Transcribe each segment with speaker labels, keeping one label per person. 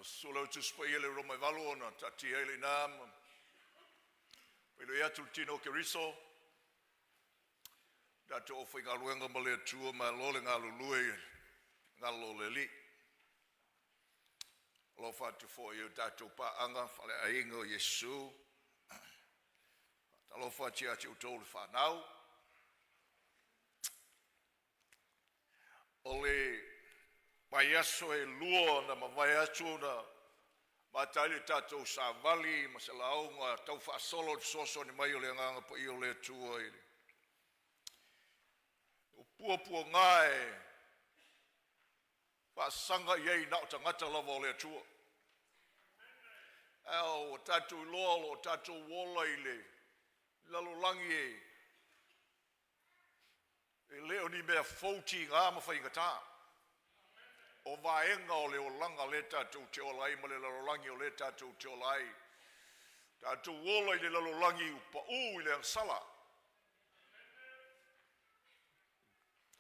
Speaker 1: Susu lau Tusi Paia le Roma e valu ona taatia ai le ina ma faailoa atu le tino o Keriso. Tatou aufaigaluega ma le Atua, malo le galulue i le galo o le Alii. Alofa atu foi i o tatou paaga faaleaiga o Iesu. Faatalofa atu ia te outou le fanau. O le vaiaso e lua na mavae atu na amata ai le tatou savali ma se lauga tau faasolo i le fesoasoani mai o le Agaga Paia o le Atua i le o puapuaga e faasaga i ai na o tagata lava o le Atua. Ae ua tatou iloa o lo o tatou ola i le lalolagi e le o ni mea fou tiga ma faigata. O vaega o le olaga lea tatou te ola ai ma le lalolagi o lea tatou te ola ai. Tatou ola i le lalolagi ua pau i le agasala.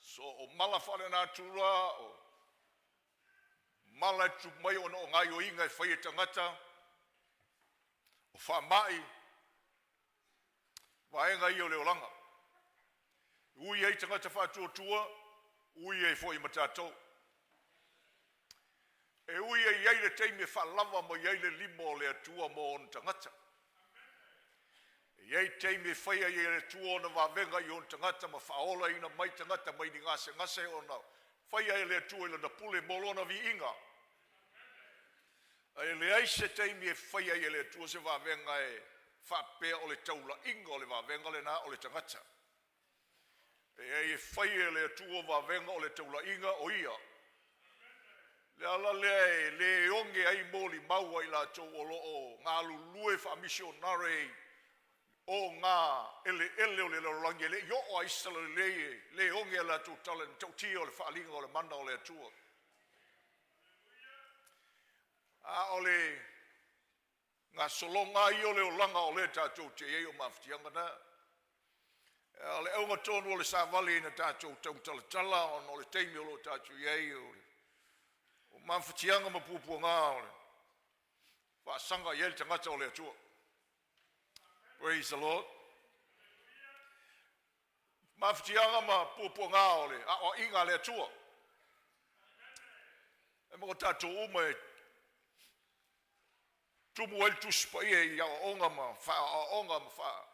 Speaker 1: So o mala faalenatura, o mala e tutupu mai ona o gaoioiga e fai e tagata, o faamai, vaega ia o le olaga. E ui ai tagata faatuatua, ui ai foi ma tatou. E ui e i ai le taimi e faalava mai ai le lima o le Atua mo ona tagata. E i ai taimi e fai ai e le Atua ona vavega i ona tagata ma faaolaina mai tagata mai ni gasegase ona fai ai e le Atua i lana pule mo lona viiga. Ae leai se taimi e fai ai e le Atua se vavega e faapea o le taulaiga o le vavega lena o le tagata. E fai e le Atua vavega o le taulaiga o ia. Le ala lea e le oge ai molimau a i latou o lo o galulue faamisionare o ngā eleele o le lalolagi e le i oo lava i se talalelei e le oge a latou tala i le matautia o le faaaliga o le mana o le Atua. A o le gasologa lava ia o le olaga o lea tatou te i ai o mafatiaga na. O le auga tonu o le savali na tatou taumatalatala ona o le taimi o lo o tatou i ai o mafatiaga ma puapuaga o le faasaga i ai le tagata o le Atua. Praise the Lord. Mafatiaga ma puapuaga o le aoaiga a le Atua. E mo tatou uma e tumu ai le Tusi Paia i aoaoga ma faaoaoga ma faa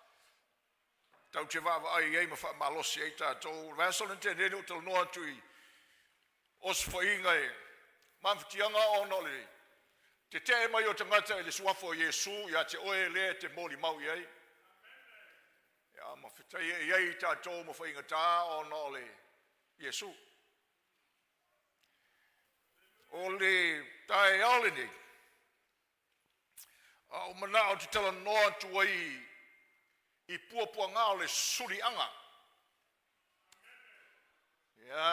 Speaker 1: tatou te vaavaai i ai ma faamalosi ai tatou. O le vaiaso na tea nei na ou talanoa atu i osofaiga e mafatiaga ona o le tetee mai o tagata i le suafa o Iesu ia te oe lea e te molimau i ai. Ia ma fetaia i ai tatou ma faigata ona o le Iesu. O le taeao lenei, a ou manao ou te talanoa atu ai i puapuaga o le suliaga. Ia,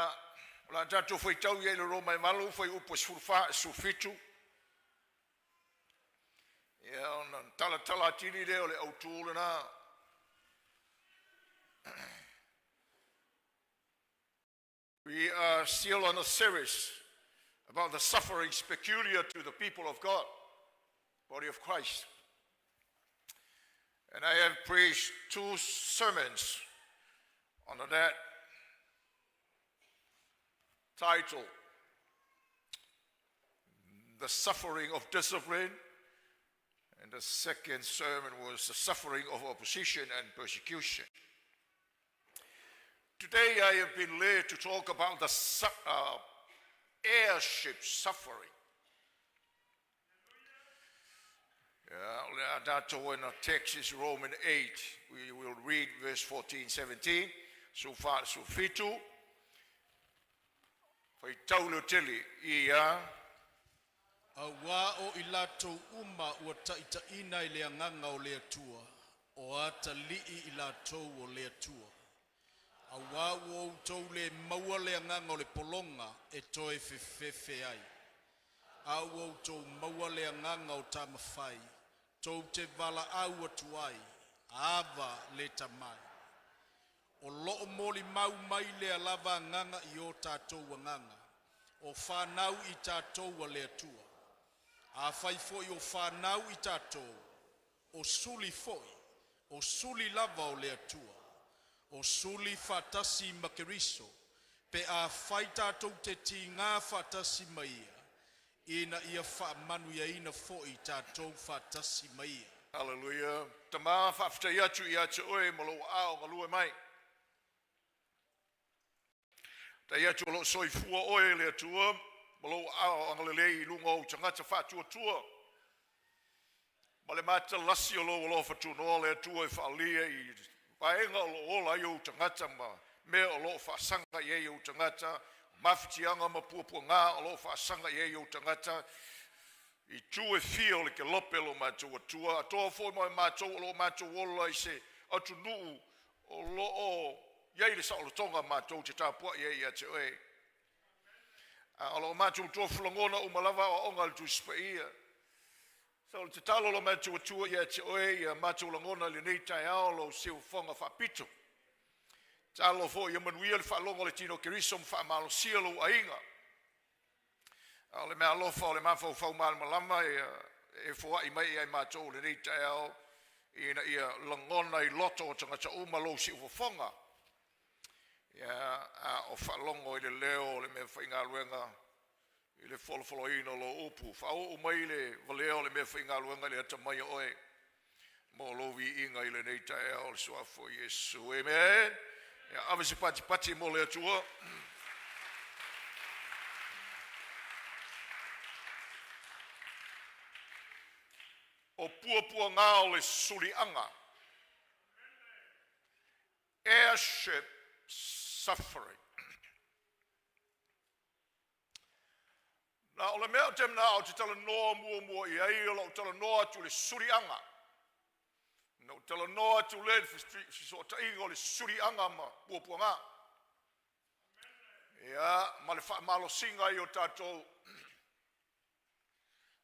Speaker 1: o le a tatou faitau i ai i le Roma e 8, fuaiupu e 14 i le 17. Ia, ona talatala atili lea o le autu lena. We are still on a series about the sufferings peculiar to the people of God, body of Christ. And I have preached two sermons on that title, The Suffering of Discipline, and the second sermon was The Suffering of Opposition and Persecution. Today I have been led to talk about the heirship suffering. Yeah, tatou in our text is Roman 8. We will read verse 14, 17. So far, so fitu. Faitau le tele ia.
Speaker 2: Auā o i latou uma ua taitaina i le agaga o le Atua, o atalii i latou o le Atua. Auā ua outou le maua le agaga o le pologa e toe fefefe ai. A ua outou maua le agaga o tamafai, tou te valaau atu ai, Ava le Tamai. O loo molimau mai lea lava agaga i o tatou agaga, o fanau i tatou a le Atua. Afai foi o fanau i tatou, o suli foi, o suli lava o le Atua, o suli faatasi ma Keriso, pe afai tatou te tiga faatasi ma Ia, ina ia faamanuiaina foi tatou faatasi ma Ia.
Speaker 1: Hallelujah. Tama, faafetai atu ia te oe ma lou aao galue mai. Tai atu o loo soifua oe e le Atua ma lou aao agalelei i luga o ou tagata faatuatua. Ma le matalasi o lou alofa tunoa le Atua e faaalia i vaega o loo ola ai ou tagata ma mea o loo faasaga i ai ou tagata, mafatiaga ma puapuaga o loo faasaga i ai ou tagata, i itu e fia o le kelope lo matou Atua, atoa foi ma matou o lo o matou ola i se atunuu o lo o i ai le saolotoga matou te tapuai ai ia te oe. A o lo o matou tofu lagona uma lava aoaoga a le Tusi Paia. So o le tatalo o lo matou Atua ia te oe ia matou lagona i lenei taeao lou siufofoga faapito. Tatalo foi ia manuia le faalogo a le tino Keriso ma faamalosia lou aiga. A o le meaalofa o le mafaufau malamalama ia e foai mai ia i matou i lenei taeao ina ia lagona i loto o tagata uma lou siufofoga. Ia, a o faalogo i le leo o le mea faigaluega i le folofoloina o lou upu. Faauu mai le valea o le mea faigaluega i le atamai o oe mo lou viiga i lenei taeao o le suafa o Iesu. Amen. Ia ave se patipati mo le Atua. O puapuaga o le suliaga. Heirship suffering. Na o le mea o te manao ou te talanoa muamua i ai o lou talanoa atu i le suliaga. Na ou talanoa atu lea i le fesootaiga o le suliaga ma puapuaga. Ia, ma le faamalosiga ai o tatou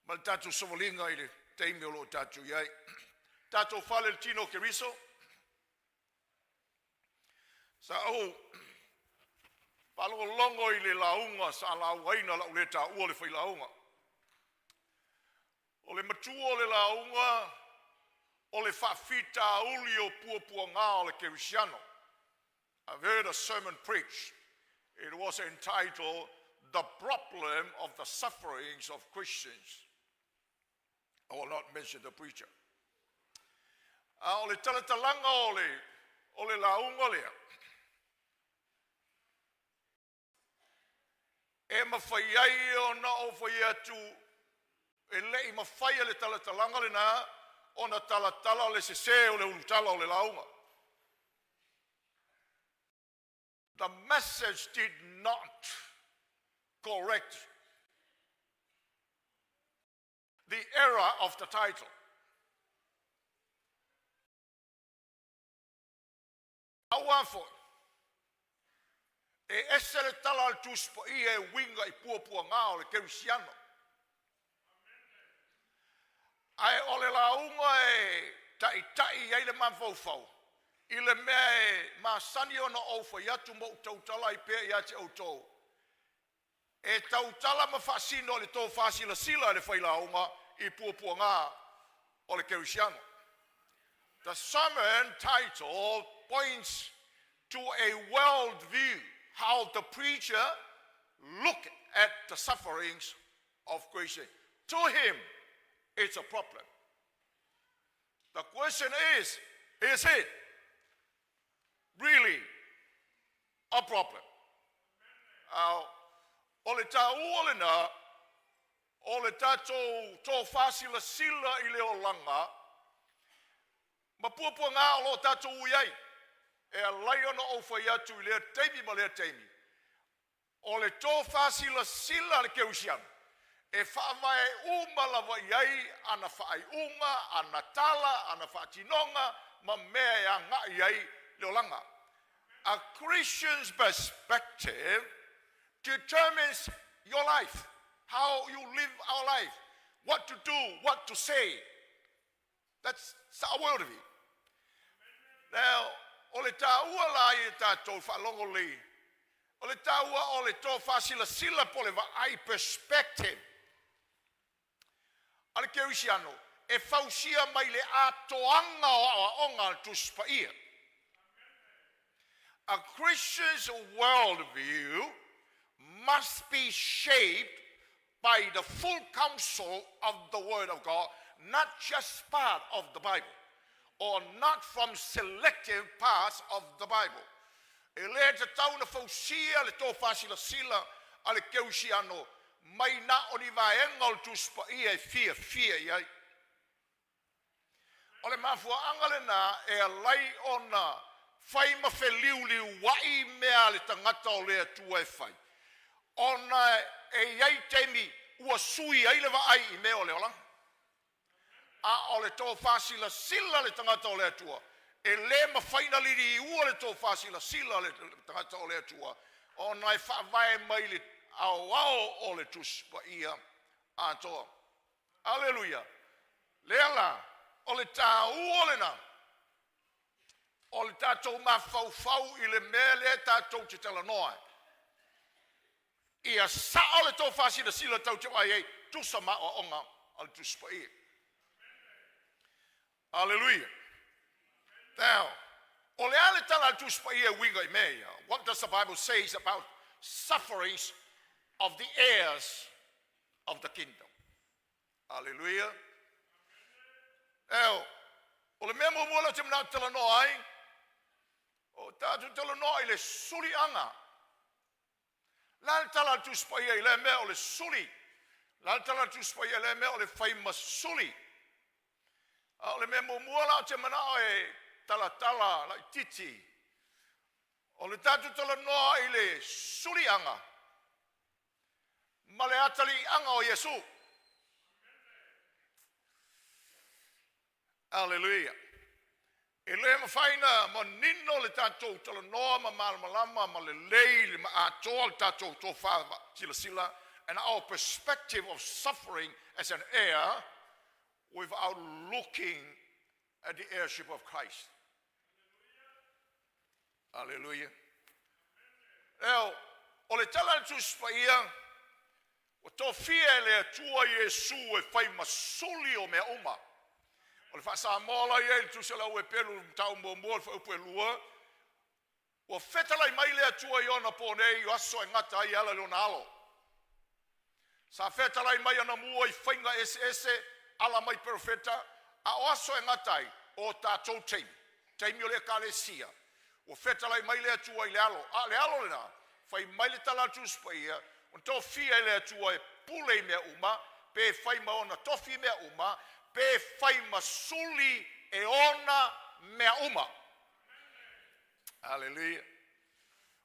Speaker 1: ma le tatou savaliga i le taimi o lo o tatou i ai. Tatou fale i le tino o Keriso. Sa ou faalogologo i le lauga sa laugaina lau le taua le failauga. O le matua o le lauga o le faafitauli o puapuaga o le kerisiano. I've heard a sermon preached. It was entitled The Problem of the Sufferings of Christians. I will not mention the preacher. A o le talatalaga o le lauga lea, e mafai ai ona ou fai atu e le i mafai e le talatalaga lena ona talatala le sese o le ulutala o le lauga. The message did not correct the error of the title. Auā foi, e ese le tala a le Tusi Paia e uiga i puapuaga o le kerisiano. Ae o le lauga e taitai ai le mafaufau i le mea e masani ona ou fai atu ma ou tautala ai pea ia te outou. E tautala ma faasino le tofa silasila le failauga i puapuaga o le kerisiano. The sermon title points to a world view, how the preacher look at the sufferings of Christians. To him, it's a problem. The question is it really a problem? O le taua lena, o le tatou tofa silasila i le olaga, ma puapuaga o lo o tatou ui ai. E alai ona ou fai atu i lea taimi ma lea taimi, o le tofa silasila le kerisiano, e faavae uma lava i ai ana faaiuga, ana tala, ana faatinoga, ma mea e agai ai le olaga. A Christian's perspective determines your life, how you live our life, what to do, what to say. That's our worldview. Now, o le taua la i tatou faalogo lelei, o le taua o le tofa silasila po le vaai perspective. a le kerisiano e fausia mai le atoaga o aoaoga a le Tusi Paia. A Christian's worldview must be shaped by the full counsel of the Word of God, not just part of the Bible, or not from selective parts of the Bible. E le tatau ona fausia le tofa silasila a le kerisiano mai na o ni vaega o le Tusi Paia e fiafia i ai. O le mafuaaga lena e ala ai ona fai ma feliuliuai mea a le tagata o le Atua e fai, ona e i ai taimi ua sui ai le vaai i mea o le olaga. A o le tofa silasila le tagata o le Atua, e le mafai ona liliua le tofa silasila le tagata o le Atua, ona e faavae mai le aoao o le Tusi Paia atoa. Aleluia! Lea la, o le tāua lena o le tatou mafaufau i le mea lea tatou te talanoa ai. Ia sao le tofa silasila tatou te vaai ai, tusa ma aoaoga a le Tusi Paia. Aleluia! Now, o le a le tala a le Tusi Paia e uiga i mea ia? What does the Bible say about sufferings of the heirs of the kingdom? Aleluia! Now, o le mea muamua lea ou te manatu talanoa ai, o tatou talanoa i le suliaga. La le tala a le Tusi Paia i le mea o le suli. La le tala a le Tusi Paia i le mea o le fai ma suli. A o le mea muamua la ou te manao e talatala laititi, o le tatou talanoa i le suliaga ma le ataliiaga o Iesu. Aleluia! E le mafai ona manino le tatou talanoa ma malamalama ma lelei le atoa le tatou tofa silasila and our perspective of suffering as an heir without looking at the heirship of Christ. Aleluia! Eo, o le tala a le Tusi Paia, ua tofia e le Atua Iesu e fai ma suli o mea uma. O le faasamoa la ia i le Tusi a le Au Heperu mataupu muamua le fuaiupu e 2, ua fetalai mai le Atua i ona po nei o aso e gata ai e ala i lona alo. Sa fetalai mai anamua i faiga eseese ala mai perofeta, a o aso e gata ai o tatou taimi, taimi o le ekalesia, ua fetalai mai le Atua i le alo. A o le alo lena, fai mai le tala a le Tusi Paia, ua tofia e le Atua e pule i mea uma, pe fai ma ona tofi mea uma, pe fai ma suli e ona mea uma. Aleluia!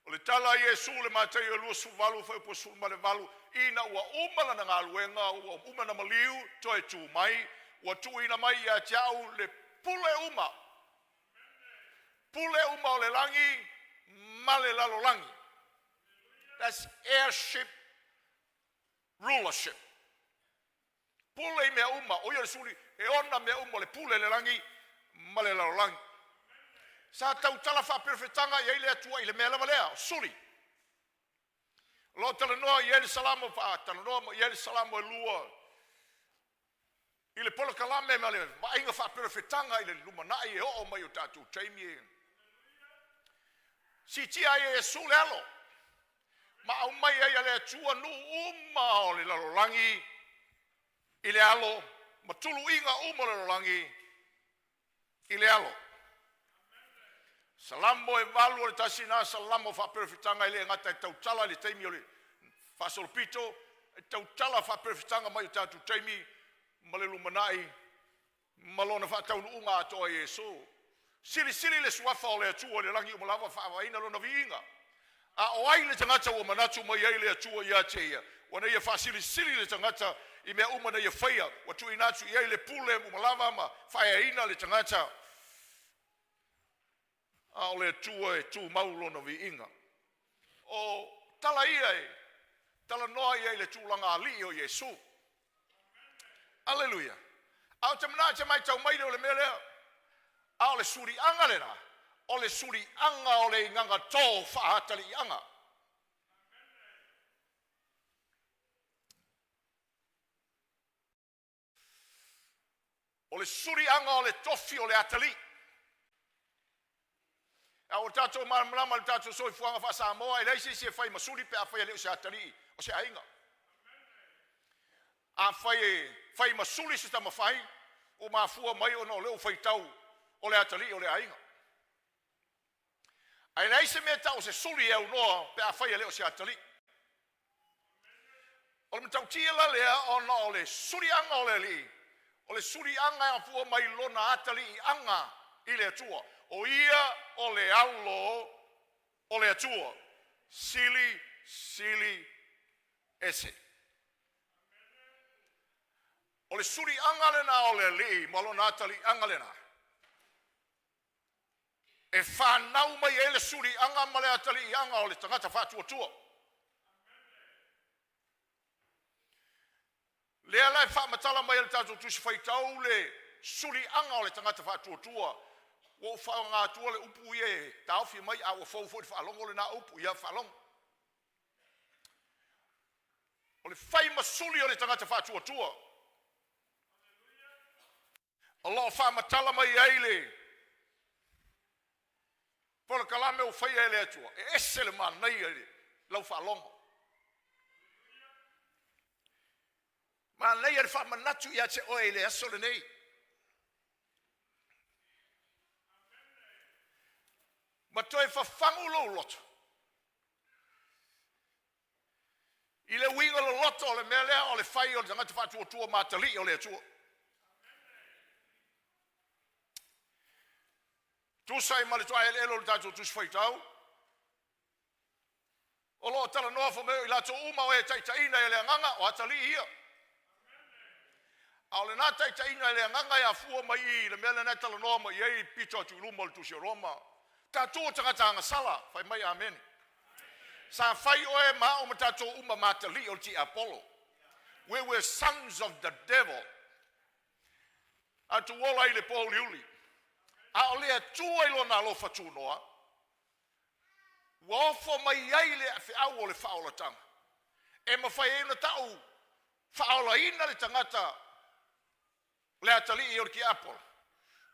Speaker 1: O le tala a Iesu le Mataio 28 fuaiupu 18, ina ua uma lana galuega, ua uma na maliu, toe tu mai, ua tuuina mai ia te au le pule uma. Pule uma o le lagi ma le lalolagi. That's heirship rulership. Pule i mea uma, o ia le suli, e ona mea uma o le pule le lagi ma le lalolagi. Sa tautala faaperofetaga i ai le Atua i le mea lava lea, o suli. O lo o talanoa i ai le Salamo, faatalanoa ma i ai le Salamo e 2 i le polokalame ma le vaaiga faaperofetaga i le lumanai e oo mai o tatou taimi e siitia ai e Iesu le alo ma aumai ai a le Atua nuu uma o le lalolagi i le alo ma tuluiga uma o le lalolagi i le alo. Salamo e 8 o le tasi na salamo faaperofetaga e le gata e tautala i le taimi o le faasolopito, e tautala faaperofetaga mai o tatou taimi ma le lumanai ma lona faataunuuga atoa Iesu. Silisili le suafa o le Atua i le lagi uma lava faavaeina lona viiga. A o ai le tagata ua manatu mai ai le Atua ia te ia, ua na ia faasilisili le tagata i mea uma na ia faia, ua tuuina atu i ai le pule uma lava ma faaeaina le tagata. A o le Atua e tumau lona viiga. O tala ia e talanoa ia i le tulaga alii o Iesu. Aleluia! A o te manao te matau mai le o le mea lea. A o le suliaga lena, o le suliaga o le igaga tō faaataliiaga. O le suliaga o le tofi o le atalii. A ua tatou malamalama i le tatou soifuaga faa-Samoa, e leai se isi e fai ma suli pe afai e le o se atalii o se aiga. Afai e fai ma suli se tamafai, ua mafua mai ona o lea ua faitau o le atalii o le aiga. Ae leai se mea e tau o se suli e aunoa pe afai e le o se atalii. O le matautia la lea ona o le suliaga o le alii, o le suliaga e afua mai lona ataliiaga i le Atua. O ia o le alo o le Atua, sili sili ese. O le suliaga lena o le alii ma lona ataliiaga lena e fanau mai ai le suliaga ma le ataliiaga o le tagata faatuatua. Lea la e faamatala mai e le tatou Tusi Faitau le suliaga o le tagata faatuatua. Ua ou faaaoga atua le upu ia e taofi mai a ua fou foi i le faalogo lena upu, ia faalogo. O le fai ma suli o le tagata faatuatua. O lo o faamatala mai ai le polokalame ua faia e le Atua, e ese le manaia i lau faalogo. Manaia le faamanatu ia te oe i le aso lenei. Ma toe fafagu lou loto i le uiga loloto o le mea lea o le fai o le tagata faatuatua ma atalii o le Atua. Tusa ai ma le toaeleele o le tatou Tusi Faitau, o lo o talanoa fai mai o i latou uma o e taitaiina e le Agaga, o atalii ia. A o lena taitaiga e le Agaga e afua mai i le mea lena e talanoa mai ai pito atu i luma o le Tusi a Roma. Tatou o tagata agasala, fai mai amene. Sa fai oe ma au ma tatou uma ma atalii o le tiapolo. We were sons of the devil. Tatou ola ai i le pōuliuli. A o le Atua i lona alofa tunoa, ua ofo mai ai le feau o le faaolataga, e mafai ai ona ta'u faaolaina le tagata le atalii o le tiapolo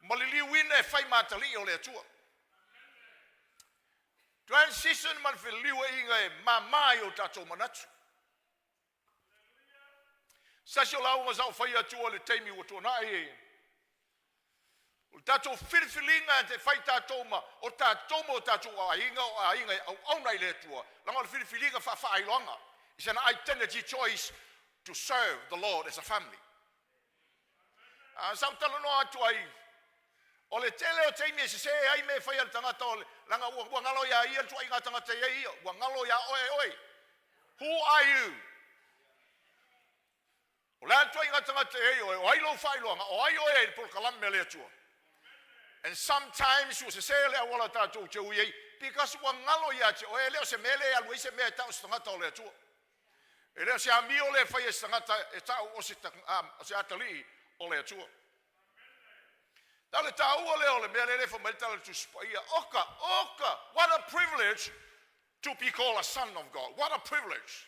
Speaker 1: ma liliuina e fai ma atalii o le Atua. Transition ma le feliuaiga e mama i o tatou manatu. Se tasi o lauga sa ou faia atua i le taimi ua tuanai, o le tatou filifiliga e fai tatou ma o tatou ma o tatou aiga o aiga e auauna i le Atua, leaga o le filifiliga faafaailoaga. It's an identity choice to serve the Lord as a family. A sa ou talanoa atu ai, o le tele o taimi e sese ai mea e fai a le tagata, o le leaga ua galo iā ia le tuaiga tagata e i ai ia, ua galo iā oe oe. Who are you? O le a le tuaiga tagata e i ai oe, o ai lou faailoaga, o ai oe i le polokalame a le Atua. And sometimes ua sese le auala tatou te ui ai, because ua galo ia te oe, e le o se mea le alu ai se mea e tau o se tagata o le Atua. E le o se amio le fai e se tagata e tau o se atalii o le Atua. Ta le taua lea o le mea lea e fai mai le tala o le Tusi Paia. Oka, oka, what a privilege to be called a son of God. What a privilege.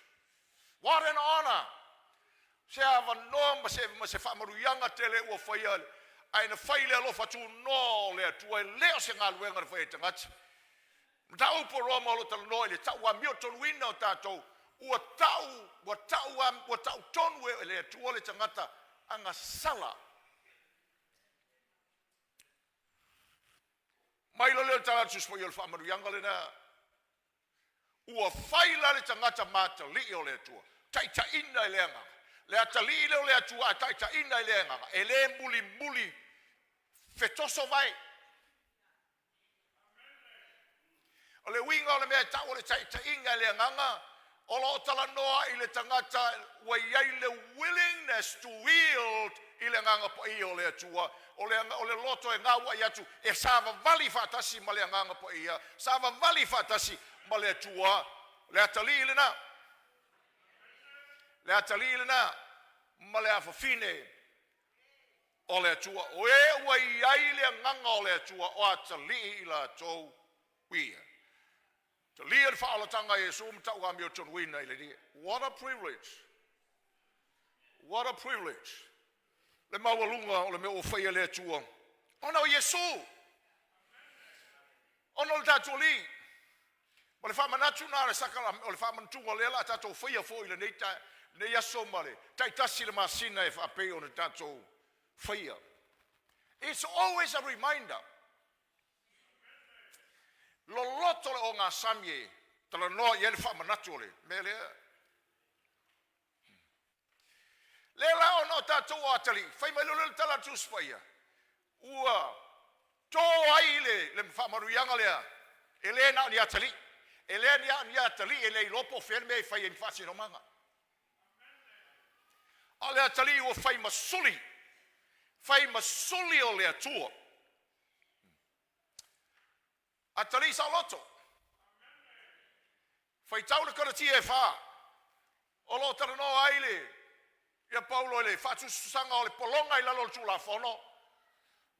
Speaker 1: What an honor. Se avanoa ma se faamanuiaga tele ua faia, ae na fai le alofa tunoa o le Atua, e le o se galuega na fai e tagata. Mataupu o Roma o lo o talanoa i le tau amio tonuina o tatou, ua tau, ua tau, ua tau tonu e le Atua le tagata agasala. Mai lo lea o le tala a le Tusi Paia o le faamanuiaga lena. Ua fai la le tagata ma atalii o le Atua, taitaiina e le Agaga. Le atalii lea o le Atua a taitaiina e le Agaga, e le mulimuli fetoso vae. O le uiga o le mea e tau o le taitaiga e le Agaga, o lo o talanoa i le tagata ua i ai le willingness to yield i le Agaga Paia o le Atua, o le loto e gauai atu e savavali faatasi ma le Agaga Paia, savavali faatasi ma le Atua, le atalii lena. Le atalii lena ma le afafine o le Atua. O e ua i ai le Agaga o le Atua, o atalii i latou ia. Talia le faaolataga a Iesu ma tau amiotonuina i le Alii. What a privilege. What a privilege. Le maualuga o le mea ua faia e le Atua ona o Iesu, ona o le tatou Alii. Ma le faamanatu lena o le saka, o le faamanatuga o lea o le a tatou faia foi i lenei, lenei aso ma le taitasi le masina e faapei ona tatou faia. It's always a reminder. Loloto le ogasami e talanoa i ai le faamanatu o le mea lea. Lea la ona o tatou o atalii, fai mai loa le tala a le Tusi Paia, ua to ai le faamanuiaga lea, e le na o ni atalii. E le na o ni atalii e le iloa po o fea le mea e fai ai ma faasinomaga. A o le atalii ua fai ma suli, fai ma suli o le Atua. Atalii saoloto. Faitau le Kalatia e 4, o lo o talanoa ai le ia Paulo i le faatusatusaga o le pologa i lalo o le Tulafono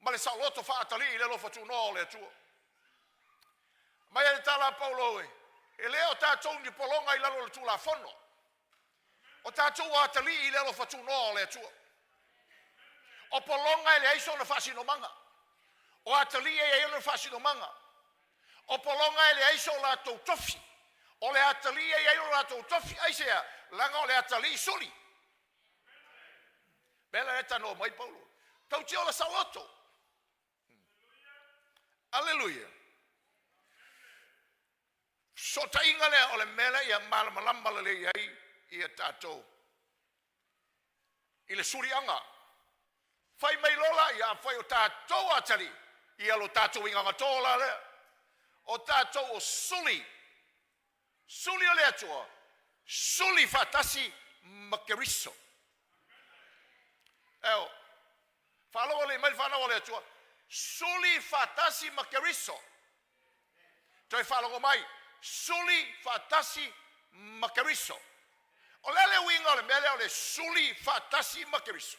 Speaker 1: ma le saoloto faatalii i le alofa tunoa o le Atua. Mai le tala a Paulo e, e le o tatou ni pologa i lalo o le Tulafono, o tatou atalii i le alofa tunoa o le Atua. O pologa e leai sona faasinomaga, o atalii e i ai ona faasinomaga. O pologa e leai so latou tofi, o le atalii e i ai o latou tofi. Aisea? Leaga o le atalii suli. Mea la e tanoa mai Paulo. Tautia o le saoloto. Aleluia. Fesootaiga lea o le mea lea ia malamalama lelei ai ia tatou i le suliaga. Fai mai lola ia fai o tatou atalii, ia lo tatou igagatō la lea. O tatou o suli, suli o le Atua, suli faatasi ma Keriso. Eo, faalogo lelei mai le fanau a le Atua, suli faatasi ma Keriso. Toe faalogo mai, suli faatasi ma Keriso. O le a le uiga o le mea lea o le suli faatasi ma Keriso?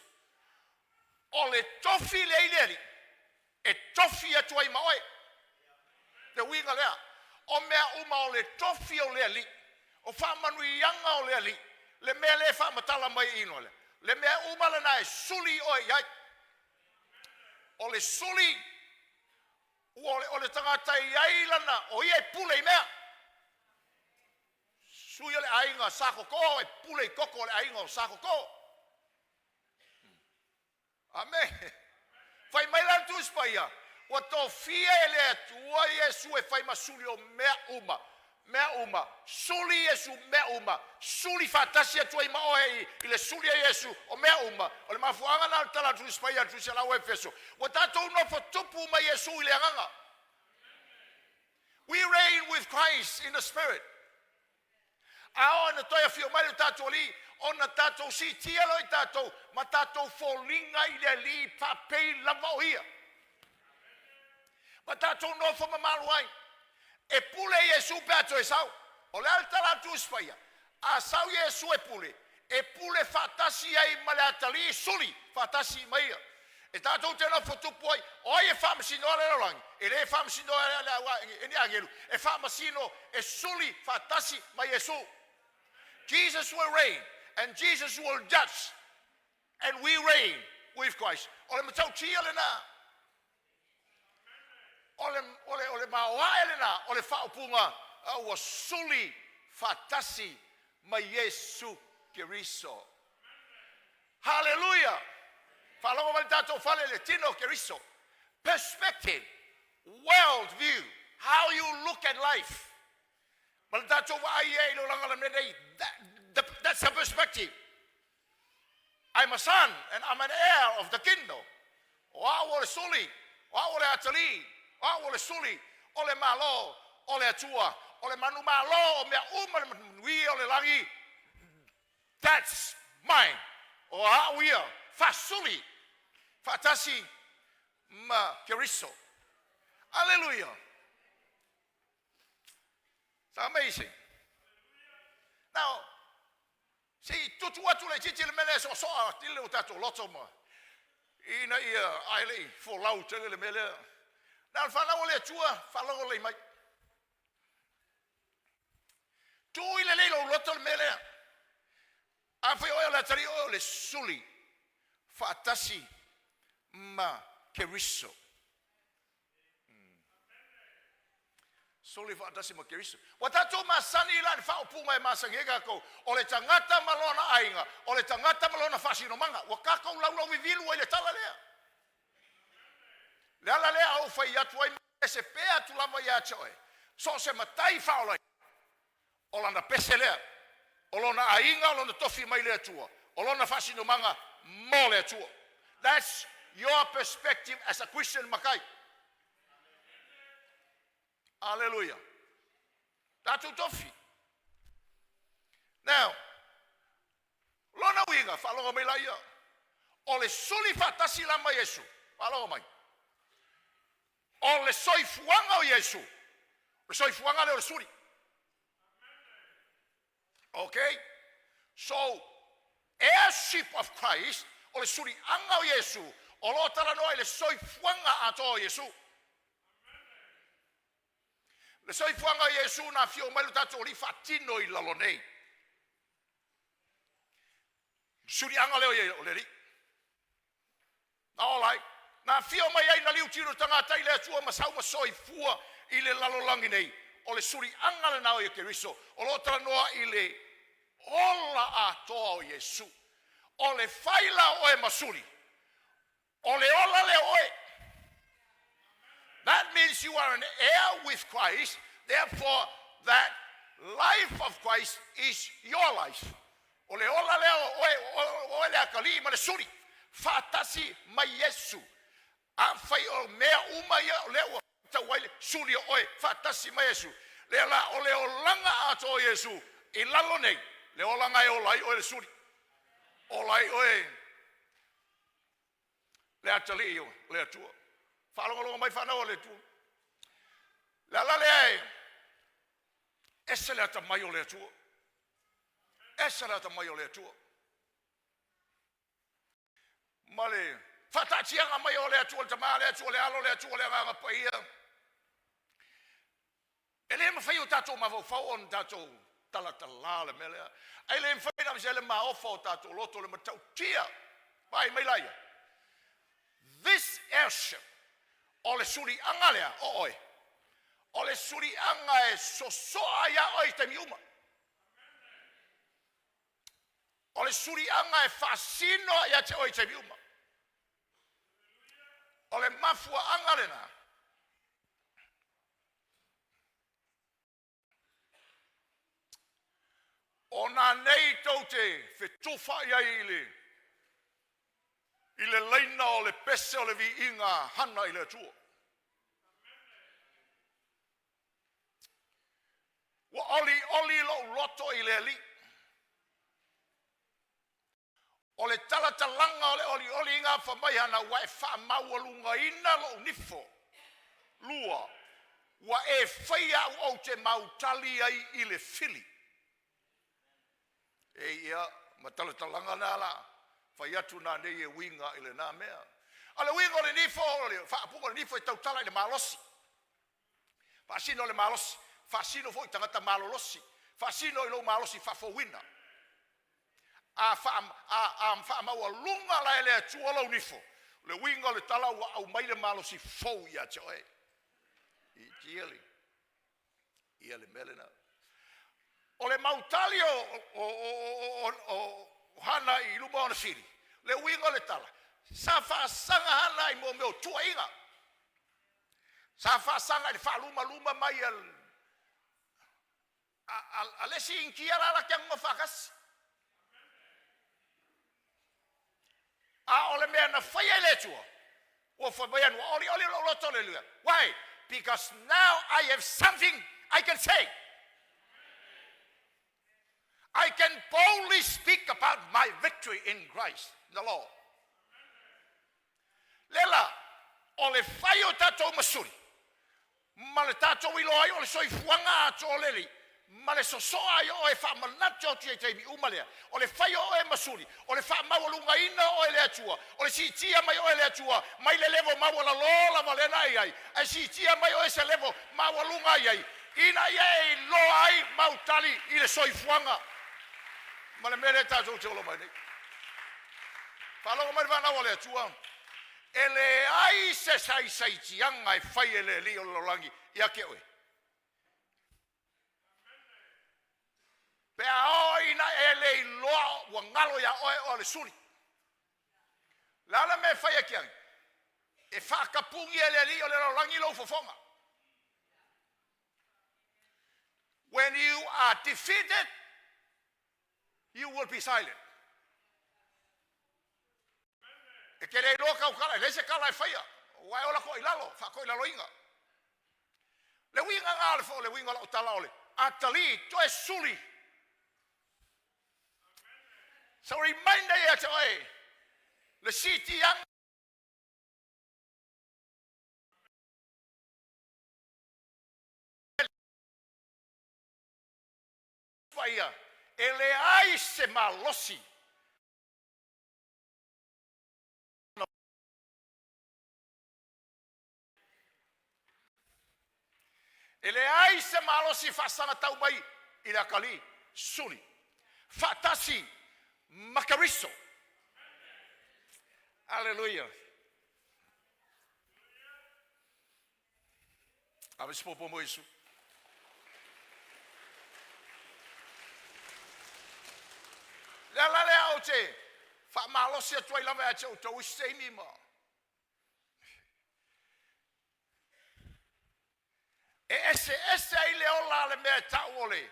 Speaker 1: O le tofi lea i le Alii e tofi atu ai ma oe. Le uiga lea, o mea uma o le tofi o le Alii, o faamanuiaga o le Alii, le mea lea e faamatala mai i ino lea, le mea uma lena e suli oe i ai. O le suli, ua o le tagata e i ai lana, o ia e pule i mea. Sui o le aiga sa koko e pule i koko o le aiga o sa koko. Ame. Fai mai la le Tusi Paia, ua tofia e le Atua Iesu e fai ma suli o mea uma. Mea uma. Suli Iesu mea uma. Suli faatasi atu ai ma oe i le suli a Iesu o mea uma. O le mafuaaga lena o le tala a le Tusi Paia a le Tusi a le Efeso. Ua tatou nofo tupu ma Iesu i le agaga. We reign with Christ in the Spirit. A oo ina toe afio mai le tatou Alii, ona tatou siitia loa i tatou ma tatou foliga i le Alii faapei lava o Ia. Ma tatou nofo mamalu ai. E pule Iesu pe a toe sau. O le a le tala a le Tusi Paia? A sau Iesu e pule, e pule faatasi ai ma le atalii suli faatasi ma ia. E tatou te nofo tupu ai, o ai e faamasinoa le lalolagi? E le faamasinoa e ni agelu, e faamasino e suli faatasi ma Iesu. Jesus will reign and Jesus will judge and we reign with Christ. O le matautia lena. O le maoae lena o le faaupuga a ua suli faatasi ma Iesu Keriso. Hallelujah! Faalogo mai le tatou fale le tino o Keriso. Perspective, world view, how you look at life. Ma le tatou vaai ai i le olaga la mea nei. That's a perspective. I'm a son and I'm an heir of the kingdom. O au o le suli, o au o le atalii, o au o le suli, o le malo, o le Atua, o le manu malo, o mea uma le manuia o le lagi. That's mine. O au ia, faasuli, faatasi ma Keriso. Hallelujah. It's amazing. Now, se i tutu atu le titi le mea lea soasoa tele o tatou loto ma ina ia ae lei folau tele le mea lea. Na o le fanau o le Atua, faalogo lelei mai. Tuu i lelei lou loto le mea lea. A fai oe o le atalii oe o le suli. Faatasi ma Keriso. Suli faatasi ma Keriso. Ua tatou masani la i le faaupuga e masani ai tatou, o le tagata ma lona aiga, o le tagata ma lona faasinomaga. Ua tatou laulauvivilu ai i le tala lea. Le ala lea a ou fai atu ai ma pese pea atu lava ia te oe, so o se matai faaolaina, o lana pese lea, o lona aiga, o lona tofi mai le Atua, o lona faasinomaga mo le Atua. That's your perspective as a Christian matai. Aleluia. Tatou tofi. Now, lona uiga, faalogo mai laia, o le suli faatasi la ma Iesu, faalogo mai, o le soifuaga o Iesu, o le soifuaga lea o le suli. Okay? So, heirship of Christ, o le suliaga o Iesu, o lo o talanoa i le soifuaga atoa o Iesu. Le soifuaga o Iesu na afio mai lo tatou Alii faatino i lalo nei. Suliaga lea o le Alii. Na ola ai. Na afio mai ai na liutino tagata i le Atua ma sau ma soifua i le lalolagi nei. O le suliaga lena o ia Keriso. O lo o talanoa i le ola atoa o Iesu. O le fai la o oe ma suli, o le ola lea o oe. That means you are an heir with Christ. Therefore, that life of Christ is your life. O le ola lea o oe, o oe le atalii ma le suli. Faatasi ma Iesu. Afai o mea uma ia o lea ua tau ai le suli o oe faatasi ma Iesu. Lea la o le olaga atoa o Iesu i lalo nei, le olaga e ola ai oe le suli. Ola ai oe le atalii o le Atua. Faalogologo mai fanau a le Atua. Le ala lea e ese le atamai o le Atua. Ese le atamai o le Atua. Ma le faataatiaga mai o le Atua le Tama, le Atua le Alo, le Atua le Agaga Paia. E le mafai o tatou mafaufau ona tatou talatala le mea lea. Ae le mafai ona aveesea le maofa o tatou loto le matautia. Vaai mai laia. This heirship, o le suliaga lea o oe, o le suliaga e sosoa iā oe i taimi uma. O le suliaga e faasino ia te oe i taimi uma. O le mafuaaga lena o nā nei tou te fetufaai ai i le laina o le pese o le viiga hana i le Atua. Ua olioli lou loto i le Alii. O le talatalaga o le olioliga fa mai hana ua e faamaualugaina lou nifo. Lua, ua e faia au ou te mautali ai i le fili. E ia, ma talatalaga na la, fai atu nā nei e uiga i le nā mea. A le uiga o le nifo, o le faapuga o le nifo e tautala i le malosi. Faasino le malosi, faasino foi tagata malolosi, faasino i lou malosi faafouina. A, fa, a, a faamaualuga la e le Atua lou nifo, le uiga o le tala ua aumai le malosi fou ia te oe. I tia le, ia le mea lena. O le mautali o Hana i luma o ona fili, le uiga o le tala, sa faasaga Hana i mo mea o tuuaiga. Sa faasaga i le faalumaluma mai a le isi Initia la la te anuga faatasi. A o le mea na faia e le Atua, ua fai mai anu, olioli lou loto le Alii. Why? Because now I have something I can say. I can boldly speak about my victory in Christ, the Lord. Lela, o le fai o tatou masuli, ma le tatou iloa ai o le soifuaga atoa o le Alii, ma le sosoa ai o oe faamanatu atu i taimi uma lea. O le fai o oe masuli, o le faamaualugaina o oe le Atua, o le siitia mai oe le Atua, mai le level maualalo lava lea na i ai, ae siitia mai oe se level maualuga ai ai, ina ia e iloa ai mautali i le soifuaga. Ma le mea lea tatou te ola mai nei. Faalogo mai le fanau a le Atua, e leai se saisaitiaga e fai e le alii o le lalolagi ia te oe. Pe a oo ina e le iloa ua galo ia oe o le suli. Le a le mea e fai e tiagi? E faatapugi e le alii o le lalolagi lou fofoga. When you are defeated, you will be silent. E te le iloa tau tala, e leai se tala e faia, ua e ola toailalo, faatoailaloina. Le uiga na o le, le uiga o lau tala o le atalii toe suli. So reminder ia te oe, le siitiaga Paia, e leai se malosi E leai se malosi faasagatau mai i le atalii, suli faatasi ma Keriso. Aleluia. Ave se popo mo Iesu. Le ala lea ou te faamalosi atu ai lava ia te outou i se taimi ma E eseese ai le ola a le mea e tau o le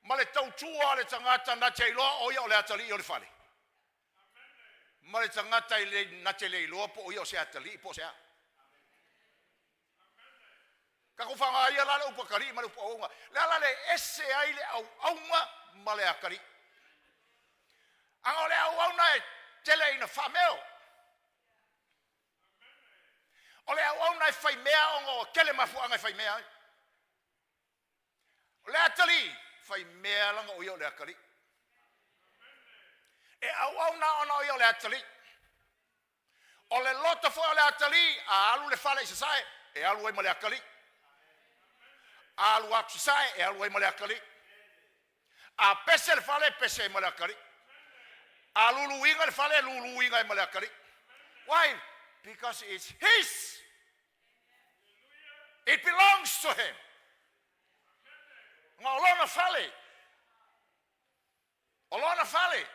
Speaker 1: ma le tautua a le tagata na te iloa o ia o le atalii o le fale, ma le tagata e le, na te le iloa po o ia o se atalii po o se a. Tatou faaaoga ia la le upu atalii ma le upu auauna. Le ala le ese ai le auauna ma le atalii. Aga o le auauna e tele ina faameo. O le auauna e fai mea ona o tele mafuaaga e fai mea ai. O le atalii, fai mea lana o ia o le atalii. E auauna ona o ia o le atalii. O le loto foi o le atalii, a alu le fale i sasae, e alu ai ma le atalii. A alu atu sasae, e alu ai ma le atalii. A pese le fale, e pese ai ma le atalii. A luluina le fale, e luluina ai ma le atalii. Why? Because it's his. It belongs to him. Na o lona fale. O lona fale.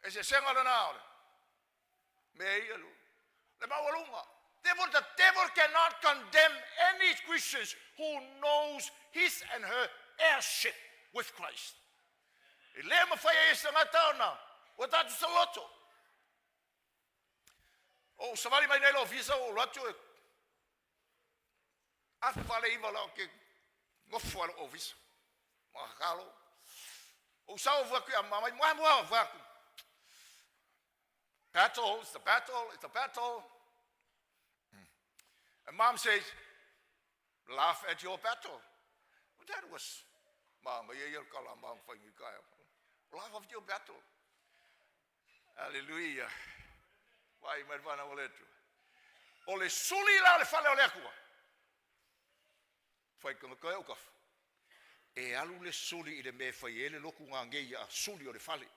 Speaker 1: Eseesega lena o le mea ia lu. Le maualuga. Therefore, the devil cannot condemn any Christians who knows his and her heirship with Christ. E le mafai ai e se tagata ona ua tatou saloto. O ou savali mai nei le ofisa ua ou alu atu e afa le iva la ke nofo a le ofisa. Makalo. Ou sau fu atu ia mamai mua mua fu atu. Battle, it's a battle, it's a battle. And mom says, laugh at your battle. Well, that was, ma ia ia kala ma whai ngi kai. Laugh at your battle. Hallelujah. Vai mai whana o le atu. O le suli la o le fale o le Atua. Whai kanga kai o kafa. E alu le suli i le mea e fai ai le lotu gagei a suli o le fale.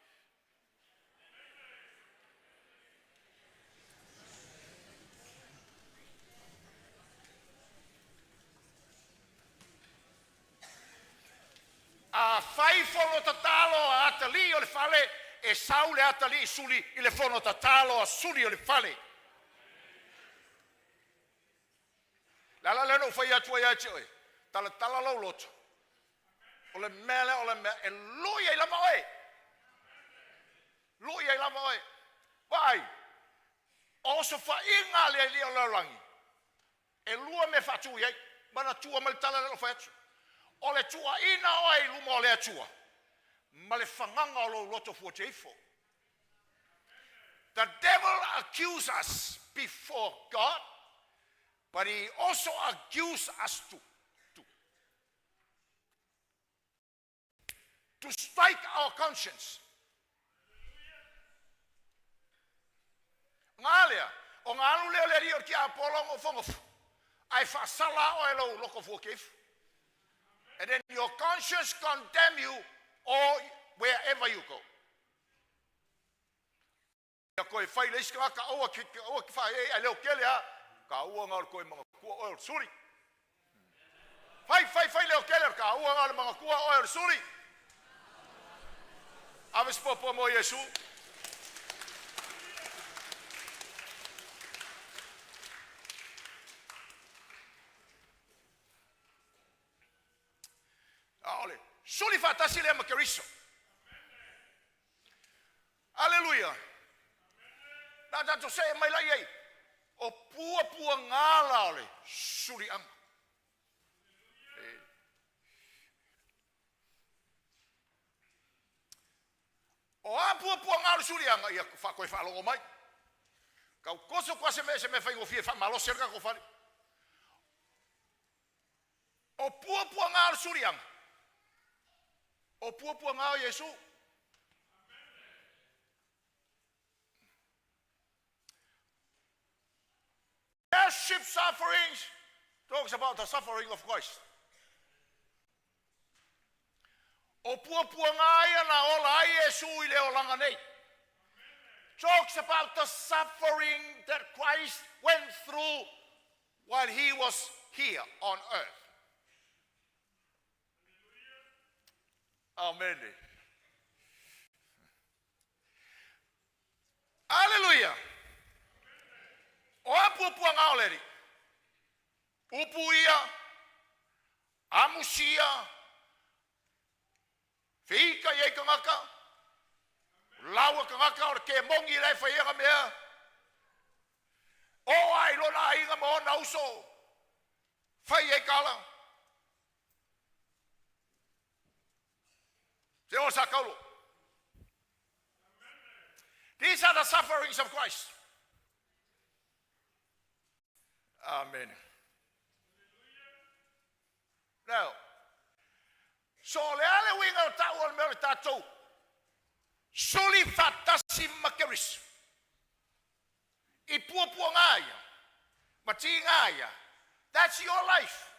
Speaker 1: A fai fono tatalo a atalii o le fale, e sau le atalii suli i le fono tatalo a suli o le fale. Le ala lea na ou fai atu ai ia te oe, talatala lou loto. O le mea lea o le mea e lui ai lava oe. Lui ai lava oe. Vaai, o osofaiga a le Alii o le lalolagi, e lua mea e faatu i ai. Manatua mai le tala lea na ou fai atu. O le tuuaina oe i luma o le Atua, ma le fagaga o lou loto fuateifo. The devil accuse us before God, but he also accuse us to, to, to strike our conscience. Ngā lea, o ngā alu lea o le alii o le tiapolo ngofongofo, ae faasala oe lou loko fuakeifu. And then your conscience condemn you or wherever you go. Ia koe fai le isi tagata aua ke aua ke faaee ae leo tele a taua na o le toe manatua oe o le suli. Fai fai fai leo tele o le taua na o le manatua oe o le suli. Ave se puapua mo Iesu. A o le suli faatasi lea ma Keriso. Aleluia! Na tatou see mai la i ai o puapuaga la o le suliaga. O a puapuaga o le suliaga, ia faatoe faalogo mai. Tau toso atu lava se mea, se mea faigofie e faamalosi ai le tatou fale. O puapuaga o le suliaga, o puapuaga o Iesu. Heirship sufferings talks about the suffering of Christ. O puapuaga ia na ola ai Iesu i le olaga nei. Talks about the suffering that Christ went through while he was here on earth. Amen. Aleluia. O a puapuaga o le Alii? Upu ia, amusia, feita i ai tagata, laua tagata o le kemogi la e fai ai mea, o ai lona aiga ma ona uso, fai ai tala. Se o sa taulo. These are the sufferings of Christ. Amen. Now, so o le a le uiga o tau o le mea o le tatou suli faatasi ma Keriso i puapuaga ia ma tiga ia. That's your life.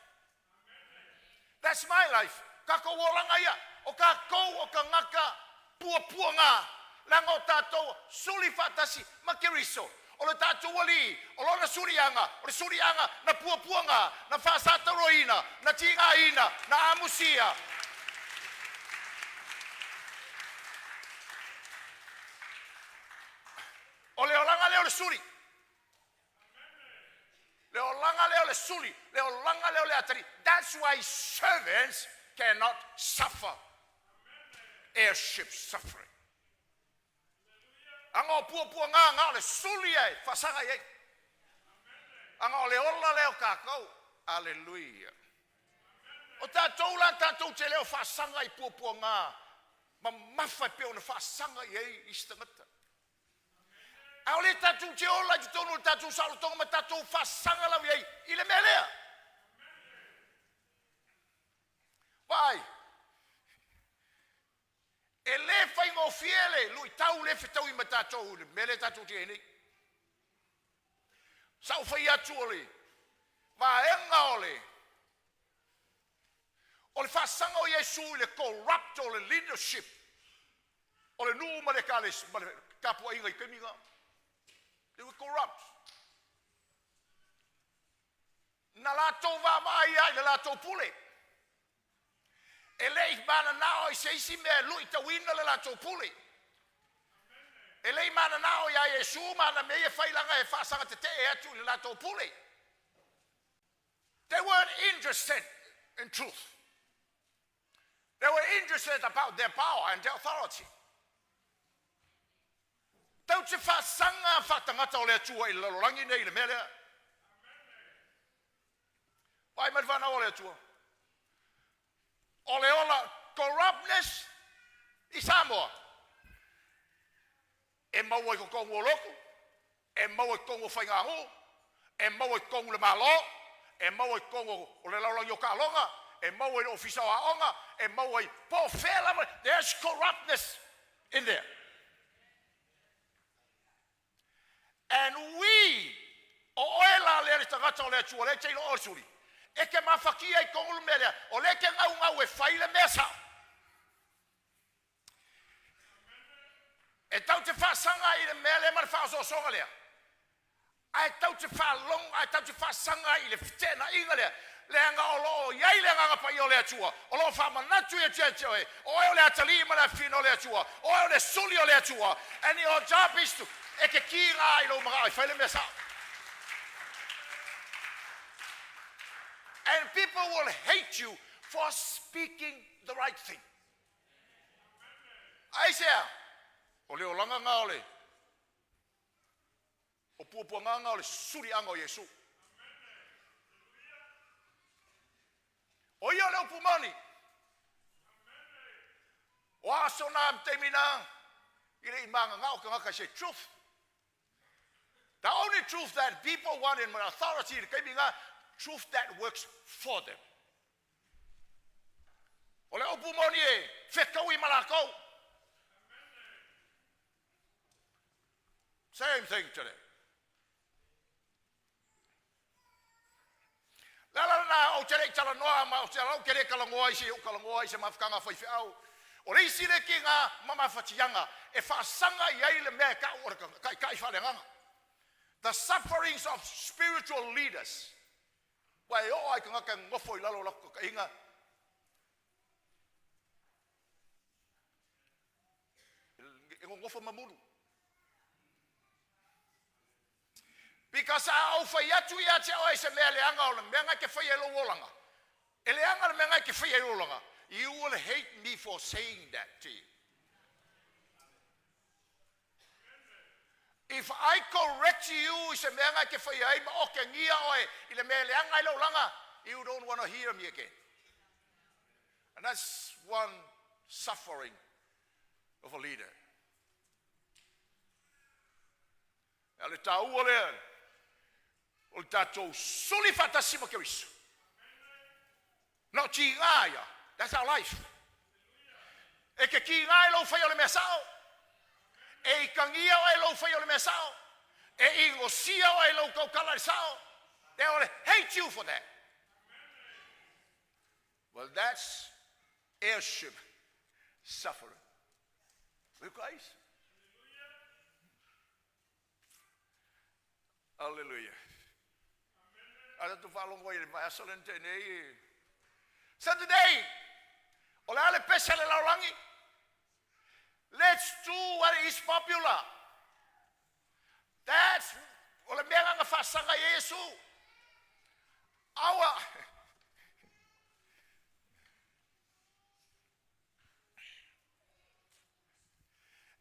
Speaker 1: That's my life. Tatou olaga ia. O tatou o tagata puapuaga, leaga o tatou suli faatasi ma Keriso. O le tatou Alii, o lona suliaga, o le suliaga na puapuaga, na faasatauroina, na tigaina, na amusia. O le olaga lea o le suli. Le olaga lea o le suli, le olaga lea o le atalii. That's why servants cannot suffer heirship suffering. Aga o puapuaga na o le suli e faasaga i ai. Aga o le ola lea o tatou. Aleluia. O tatou la tatou te le o faasaga i puapuaga mamafa e pei ona faasaga i ai isi tagata. A o le tatou te ola i totonu o le tatou saolotoga ma tatou faasaga lava i ai i le mea lea. Vaai, e le faigofie le luitau le fetaui ma tatou i le mea lea tatou te i ai nei. Sa ou fai atu o le vaega o le faasaga o Iesu i le corrupt o le leadership o le nuu ma le ekalesia ma le tapuaiga i taimi na. They were corrupt. Na latou vaavaai ai i le latou pule. E le i mananao i se isi mea e luitauina le latou pule. E le i mananao iā Iesu ma ana mea ia e fai leaga e faasaga tetee atu i le latou pule. They weren't interested in truth. They were interested about their power and their authority. Tau te faasaga faatagata o le Atua i le lalolagi nei i le mea lea. Vaai mai le fanau o le Atua. O le ola corruptness i Samoa. E maua i totonu o lotu, e maua i totonu o faiganuu, e maua i totonu o le Malo, e maua i totonu o le lalolagi o taaloga, e maua i le ofisa o aoga, e maua i po o fea lava. There's corruptness in there. And we, o oe la lea le tagata o le Atua, lea te iloa o le suli, e te mafatia i totonu le mea lea, o lea te gaugau e fai le mea sao. E tau te faasaga. faasaga i le mea lea ma le faaosoosoga lea, ae tatou te faalogo, ae tatou te faasaga i le feteenaiga lea, leaga o lo o i ai le Agaga Paia o le Atua o lo o faamanatu ia te oe, o oe o le atalii ma le afafine o le Atua, o oe o le suli o le Atua, and your job is to, e te kiga i lou manao e fai le mea sao. And people will hate you for speaking the right thing. Aisea? O le olaga lena o le o puapuaga lena o le suliaga o Iesu. O ia o le upu moni. O aso na ma taimi na, i le i mananao tagata i se truth. The only truth that people want in authority i le taimi na, truth that works for them. O le upu moni e fetaui ma lakou. Same thing today. Le ala lena ou te le i talanoa ma ou te ala ou te le talanoa i se ou talanoa i se mafutaga a faifeau. O le isi le tiga ma mafatiaga e faasaga i ai le mea e ta'u o le taitai faaleagaga. The sufferings of spiritual leaders. Ua e oo lava i tagata e nonofo i lalo o latou tataiga, e nonofo mamulu. Because a ou fai atu ia te oe i se mea leaga o le mea na e te faia i lou olaga, e leaga le mea na e te faia i lou olaga, you will hate me for saying that to you. If I correct you i se mea na e te faia ai ma otegia oe i le mea e leaga ai lou olaga, you don't want to hear me again. And that's one suffering of a leader. A o le taua lea o le tatou suli faatasi ma Keriso. Na o tiga ia. That's our life. E te tiga i lou faia o le mea sao. E ikagia oe i lou faia o le mea sao. E inosia oe i lou tautala i le sao. They will hate you for that. Well, that's heirship suffering with Christ. Alleluia. A tatou faalogo ai i le vaiaso lea na tea nei. So today, o le a le pese a le lalolagi? Let's do what is popular. That's o le mea na faasaga i ai Iesu. Our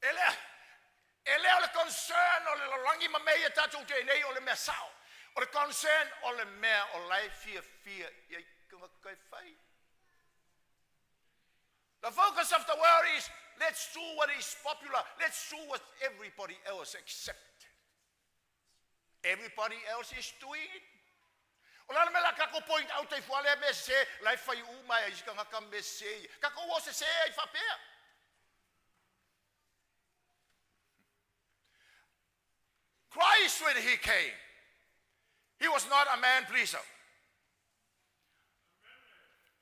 Speaker 1: E le, e le o le concern o le lalolagi ma mea ia tatou te nei o le mea sao. O le concern o le mea o la e fiafia i ai tagata e fai. The focus of the world is let's do what is popular, let's do what everybody else accept. Everybody else is doing it. O le a le mea la tatou point out ai fua lea mea sese, la e fai uma e isi tagata mea sese ia. Tatou o sese ai faapea. Christ when he came, he was not a man pleaser.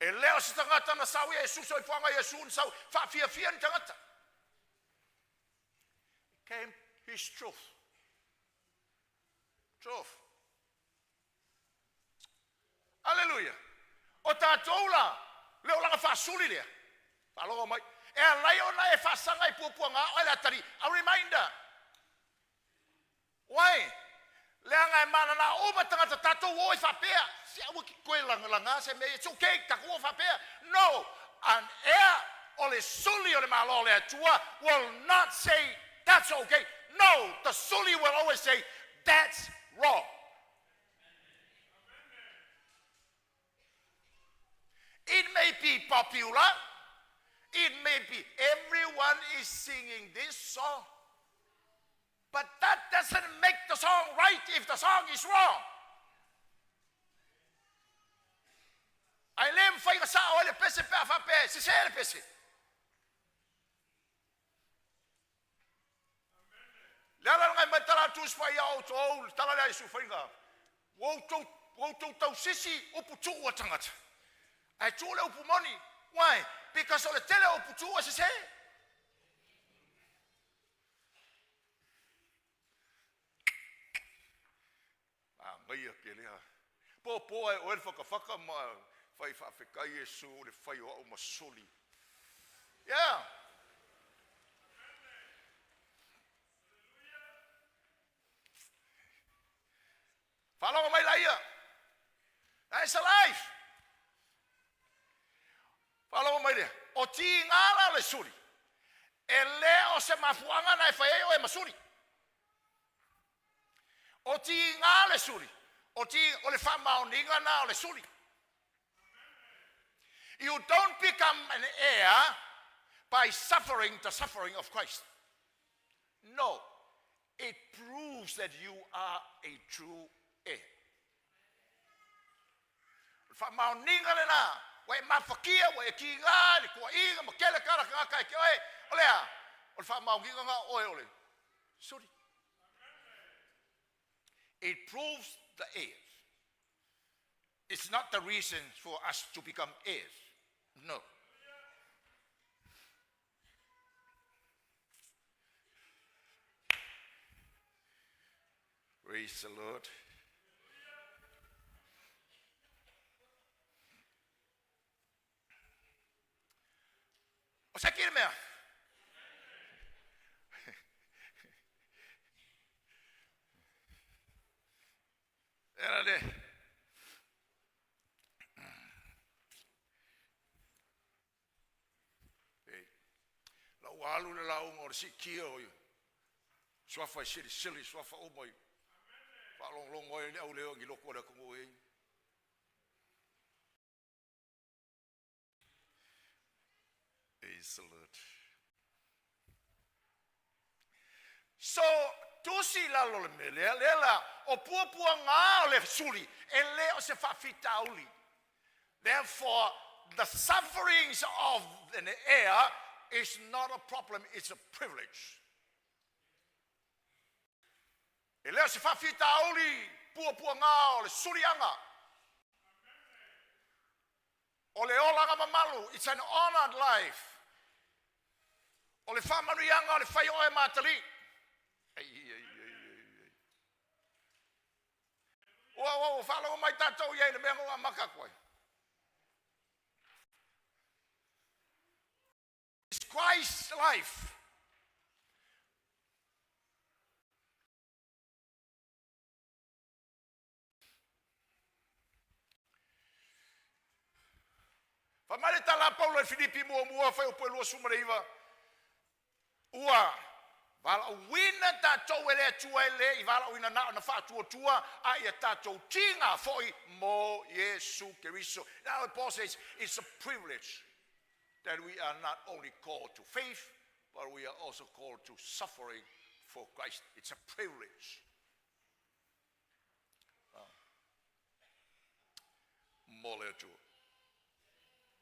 Speaker 1: E le o se tagata na sau ia Iesu soifuaga Iesu na sau faafiafia ni tagata. Came his truth. Truth. Aleluia. O tatou la, le olaga faasuli lea. Faalogo mai. E alai ona e faasaga i puapuaga oe le atalii. A reminder. Why? Leaga e manana uma tagata tatou o i faapea. Se aua ki koe lagalaga se mea, it's okay, tatou o faapea. No, an heir o le suli o le Malo o le Atua will not say that's okay. No, the suli will always say that's wrong. It may be popular, it may be everyone is singing this song, but that doesn't make the song right if the song is wrong. Ae le mafai ona sao ai le pese pe a faapea e sese le pese. Le ala lena e mai tala atu usi ia outou, le tala lea Iesu faiga. Ua outou, ua outou tausisi upu tuu a tagata. Ae tuu le upu moni. Why? Because o le tele o upu tuu e sese. Manaia tele a. Popo ae oe le fatafata ma fai faafetai Iesu i le fai o au ma suli. Yeah. Faalogo mai laia. That's a life. Faalogo mai lea. O tiga la o le suli. E le o se mafuaaga na e fai ai oe ma suli. O tiga le suli. O, ti, o le faamaoniga na o le suli. You don't become an heir by suffering the suffering of Christ. No, it proves that you are a true heir. O le faamaoniga lena, ua e mafakia, ua e kiga i le tuuaiga ma tele tala tagata e te oe, o le a? O le faamaoniga lena o oe o le suli. It proves the heirs. It's not the reason for us to become heirs. No. Praise the Lord. O se kiri mea. Era le. Ei. La ua alu le lauga o le siitia o suafa e silisili suafa uma i faalogologo ai le au leo i loko o le atunuu ei. Praise the Lord. So, tusi i lalo le mea lea, lea la, o puapuaga o le suli, e le o se faafitauli. Therefore, the sufferings of an heir is not a problem, it's a privilege. E le o se faafitauli puapuaga o le suliaga. O le olaga mamalu, it's an honored life. O le faamanuiaga o le fai o oe ma atalii. Ai, ai, ai, ai, ai. Ua, ua, ua faalogo mai tatou i ai le mea na ou amata atu ai. It's Christ's life. Fai mai le tala a Paulo i Filipi muamua, fuaiupu e 29, ua valaauina tatou e le Atua e le i valaauina na ona faatuatua, a ia tatou tiga foi mo Iesu Keriso. Now Paul says it's a privilege that we are not only called to faith, but we are also called to suffering for Christ. It's a privilege. Mo le Atua.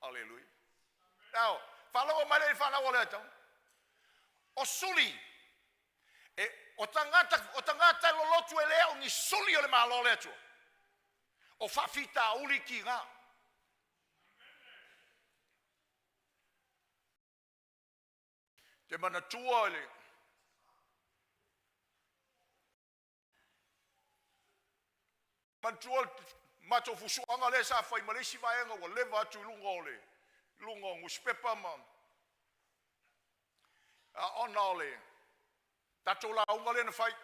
Speaker 1: Aleluia. Now, faalogo mai le whanau o le atau. O suli, e, o tagata, o tagata e lolotu e lea o ni suli o le malo o le Atua. O faafitauli ki ngā. Te manatua i le manatua matou fusuaga lea sa fai ma le isi vaega ua leva atu i luga o le luga o nusipepa ma a ona o le tatou lauga lea na fai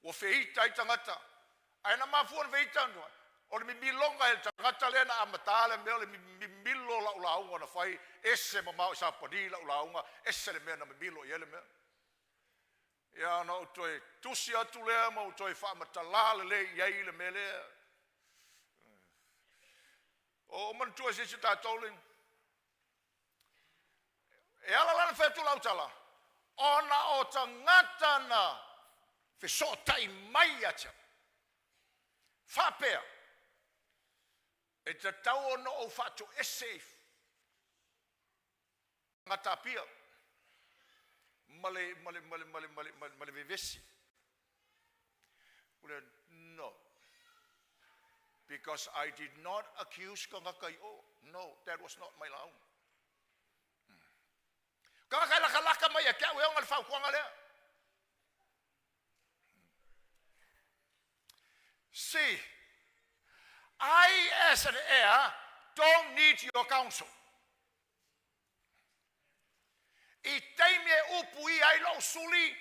Speaker 1: Ua feita ai tagata. Ae na mafua ona feita, o le mimiloga e le tagata lea na amata le mea o le mimilo o lau lauga na fai, ese mamao i Sapani lau lauga, ese le mea na mimilo i ai le mea. Ia ona ou toe tusi atu lea ma ou toe faamatala lelei i ai le mea lea. O manatua se isi tatou le E ala la ona fai atu lau tala, ona o tagata na fesootai mai ia te au, faapea, e tatau ona ou faatoese i tagata Apia ma le, ma le, ma le, ma le, ma le, ma le vevesi. No. Because I did not accuse tagata i o. No, that was not my lauga. Tagata e lakalaka mai ia te au e ona le fautuaga lea. See, I as an heir don't need your counsel. I taimi e upuia ai lou suli,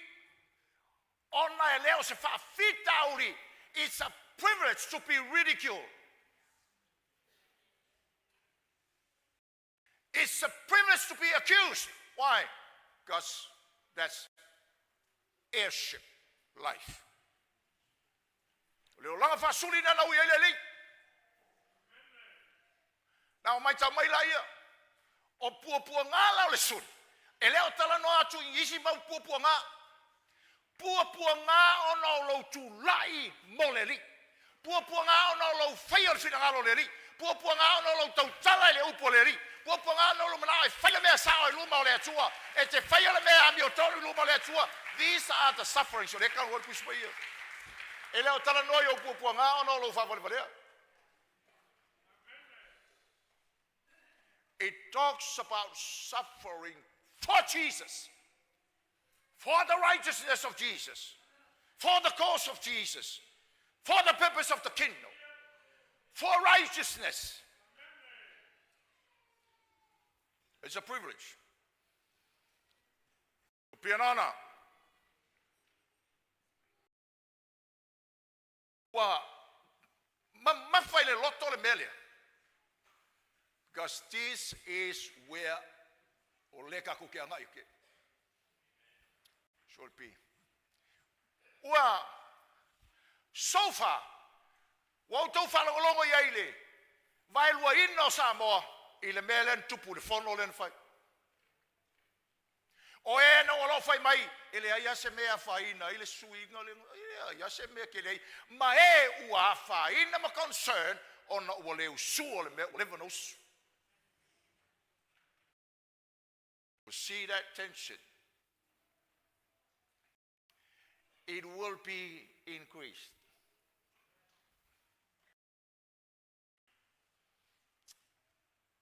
Speaker 1: ona e le o se faafitauli, it's a privilege to be ridiculed. It's a privilege to be accused. Why? Because that's heirship life. O le olaga faasuli lena na ui ai le alii. Na o maitau mai laia, o puapuaga la o le suli, e le o talanoa atu i isi mau puapuaga. Puapuaga ona o lou tulai mo le Alii. Puapuaga ona o lou faia o le finagalo o le Alii. Puapuaga ona o lou tautala i le upu a le Alii. Puapuaga ona o lou manao e fai le mea sao i luma o le Atua. E te faia le mea amiotonu i luma o le Atua. These are the sufferings o lea e talanoa le Tusi Paia. E le o talanoa i ou puapuaga ona o lou faavalevalea. It talks about suffering for Jesus, for the righteousness of Jesus, for the cause of Jesus, for the purpose of the kingdom, for righteousness. It's a privilege. Be an honor. Ua mamafa i le loto le mea lea. Because this is where o lea tatou te agai ke. Should be. Ua so far, ua outou faalogologo i ai i le vaeluaina o Samoa i le mea lea na tupu i le fono lea na fai. O e na ua lo fai mai, e leai lava se mea e afaina ai le suiga lea, e leai lava se mea e tele ai, ma e ua afaina ma concern ona ua le usua le mea ua leva ona usu. You see that tension? It will be increased.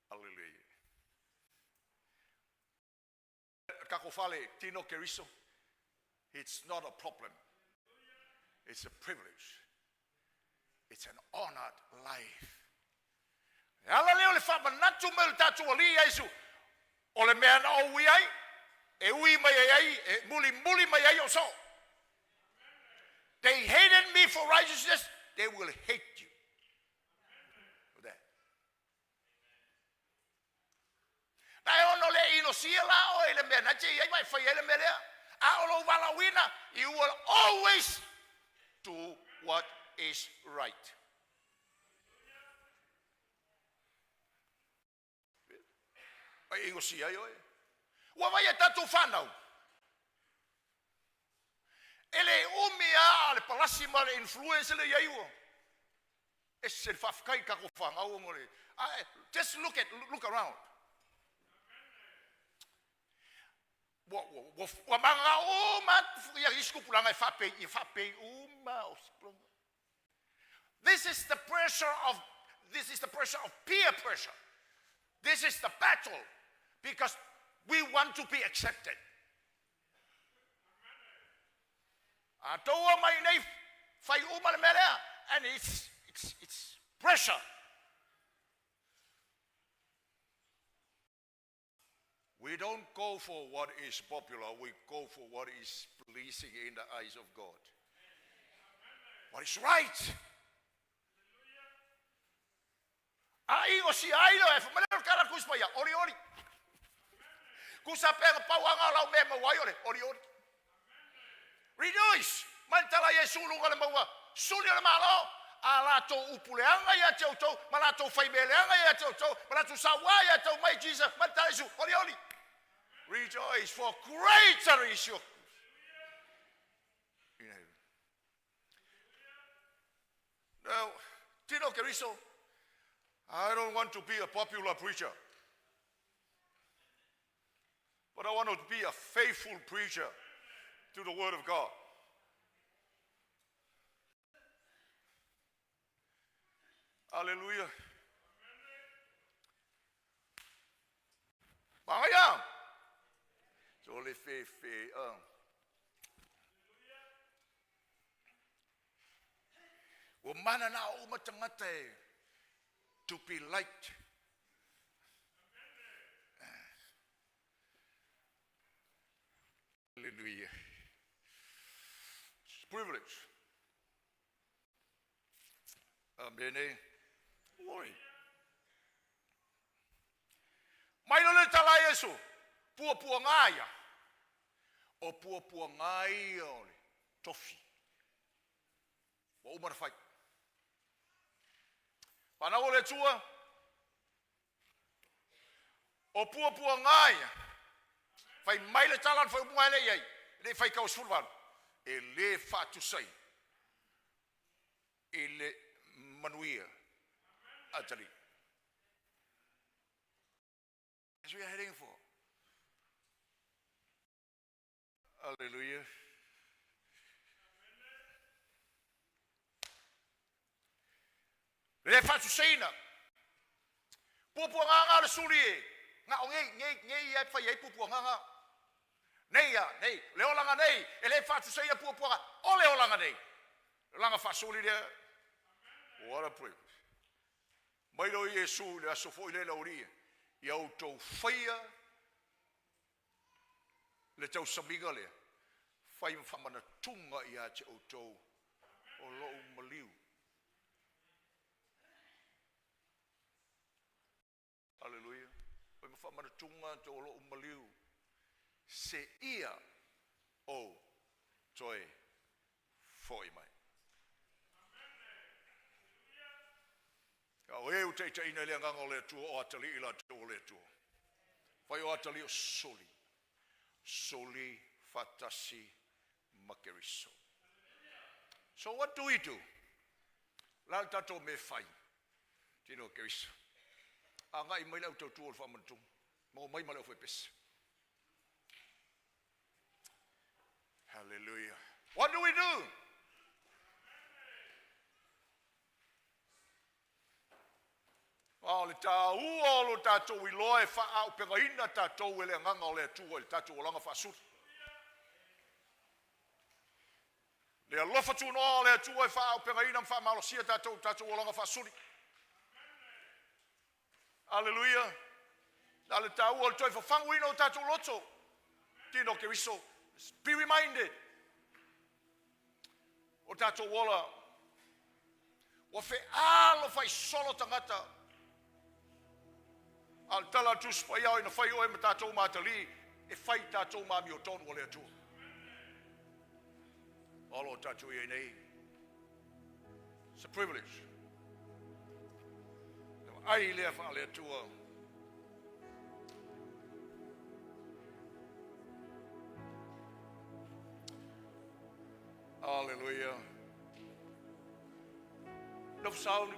Speaker 1: Hallelujah. Takou fale Tino Keriso, it's not a problem. It's a privilege. It's an honored life. E ala lea o le faamanatu mai o le tatou Alii ia Iesu, o le mea na ou ui ai, e ui mai ai ai, e mulimuli mai ai ou soo. They hated me for righteousness, they will hate you for that. Na e ono le inosia la oe i le mea na te i ai ma e fai ai le mea lea. A o lou valaauina, you will always do what is right. E inosia ai oe. Ua vai e tatou whanau. E le umi a le palasi ma le influence le iai ua. Ese le faafetai i tatou fanau ona o le just look at look around. Ua ua ua mananao uma ia isi tupulaga e faapei ia faapei uma o This is the pressure of this is the pressure of peer pressure. This is the battle because we want to be accepted. A tou omai nei fai uma le mea lea and it's, it's, it's pressure. We don't go for what is popular, we go for what is pleasing in the eyes of God. What is right. A i o si ai lo e whamale o kara kuis mai oli oli. Kusa penga pauanga o lau mea mau ai ole oli oli. Rejoice! Mai le tala a Iesu i luga o le mauga, Suli o le Malo, a latou upu leaga ia te outou, ma latou faimea leaga ia te outou, ma latou sauā ia te outou, mai Jesus, mai le tala a Iesu, olioli. Rejoice, for greater is your in heaven. Now, Tino Keriso, I don't want to be a popular preacher. But I want to be a faithful preacher to the Word of God. Hallelujah. Magaia. So le fe fe. Ua mananao uma tagata e to be liked. Hallelujah. It's a privilege. Amene. Oi. Mai lo le tala Iesu, puapuaga ia. O puapuaga ia o le tofi. Ua uma na fai. Fanau o le Atua, o puapuaga ia, fai mai le tala na faaupuga e le i ai, e le i faitau 18, e le faatusaina i le manuia atalii. That's what you're heading for. Hallelujah. Le faatusaina. Puapuaga o le suli e. Nga o nei, nei, nei e fai ai puapuaga. Nei a, nei, le olaga nei, e le faatusaina puapuaga, o le olaga nei. Le olaga faasuli lea. What a privilege. Mai lo Iesu le aso foi le laulia. Ia outou faia le tausamiga lea, fai ma faamanatuga ia te outou o lou maliu. Hallelujah. Fai ma faamanatuga te o lou maliu. Se ia ou toe foi mai. A o e u taitaiina i le agaga o le Atua o atalii latou o le Atua. Fai o atalii o suli. Suli faatasi ma Keriso. So what do we do? La le tatou me fai. Tino Keriso. Agai mai le au tautua o le faamanatuga. Ma o mai ma le au faipese. Hallelujah. What do we do? A o le tāua o lo tatou iloa e faaaupegaina tatou e le agaga o le Atua i le tatou olaga faasuli. Le alofa tunoa o le Atua e faaaupegaina ma faamalosia tatou i tatou olaga faasuli. Aleluia. Na le tāua o le toe fafaguina o tatou loto. Tino Keriso. Be reminded. O tatou ola. Ua fealofa i solo tagata. A o le tala a le Tusi Paia o ina fai oe ma tatou ma atalii, e fai tatou ma amiotonu o le Atua. O lo o tatou i ai nei. It's a privilege. Ai lea wha le Atua. Hallelujah. Nofo sauni.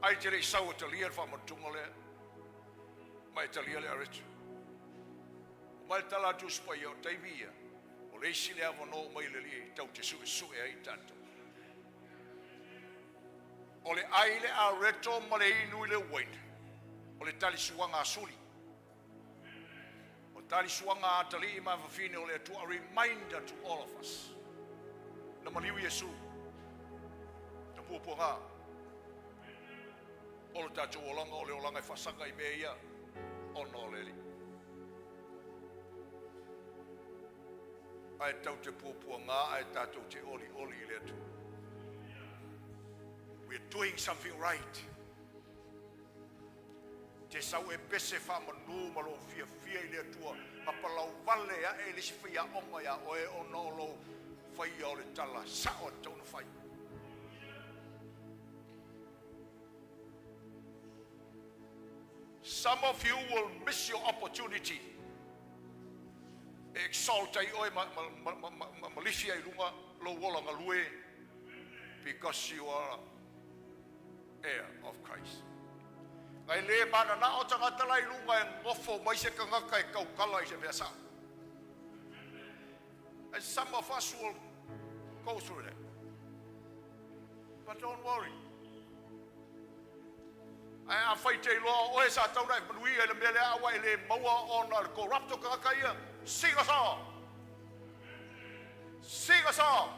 Speaker 1: Ai te le i sau e talia le faamanatuga lea. Ma e talia le areto. O mai le tala a Tusi Paia o taimi ia, o le isi le avanoa mai le Alii tau te suesue ai tatou. O le ai le areto ma le inu i le uaina, o le talisuaga a suli. O talisuaga a atalii ma fafine o le Atua, a reminder to all of us. Na maliu Iesu, na puapuaga. O le tatou olaga o le olaga e faasaga i mea ia, ona o le Alii. Ae tau te puapuaga ae tatou te oli oli i le Atua. We are doing something right. Te sau e pese whaamanu ma lou fiafia i le Atua. Ma palau vale a e le si whaia onga ia oe ona o lou whaia o le tala sao e tauna whai. Some of you will miss your opportunity. E exalt ai oe ma, ma, ma, ma, ma, ma, ma lifi ai lunga lou ola galue because you are heir of Christ. Ngai le mana na o tagata lai lunga e ngofo mai se kangaka e kaukala i se mea sao. And some of us will go through that. But don't worry. Ae a fai te iloa o oe sa tauna e manuia i le mea lea aua e le maua ona le corrupt o kangaka ia. Sing a song. Sing a song.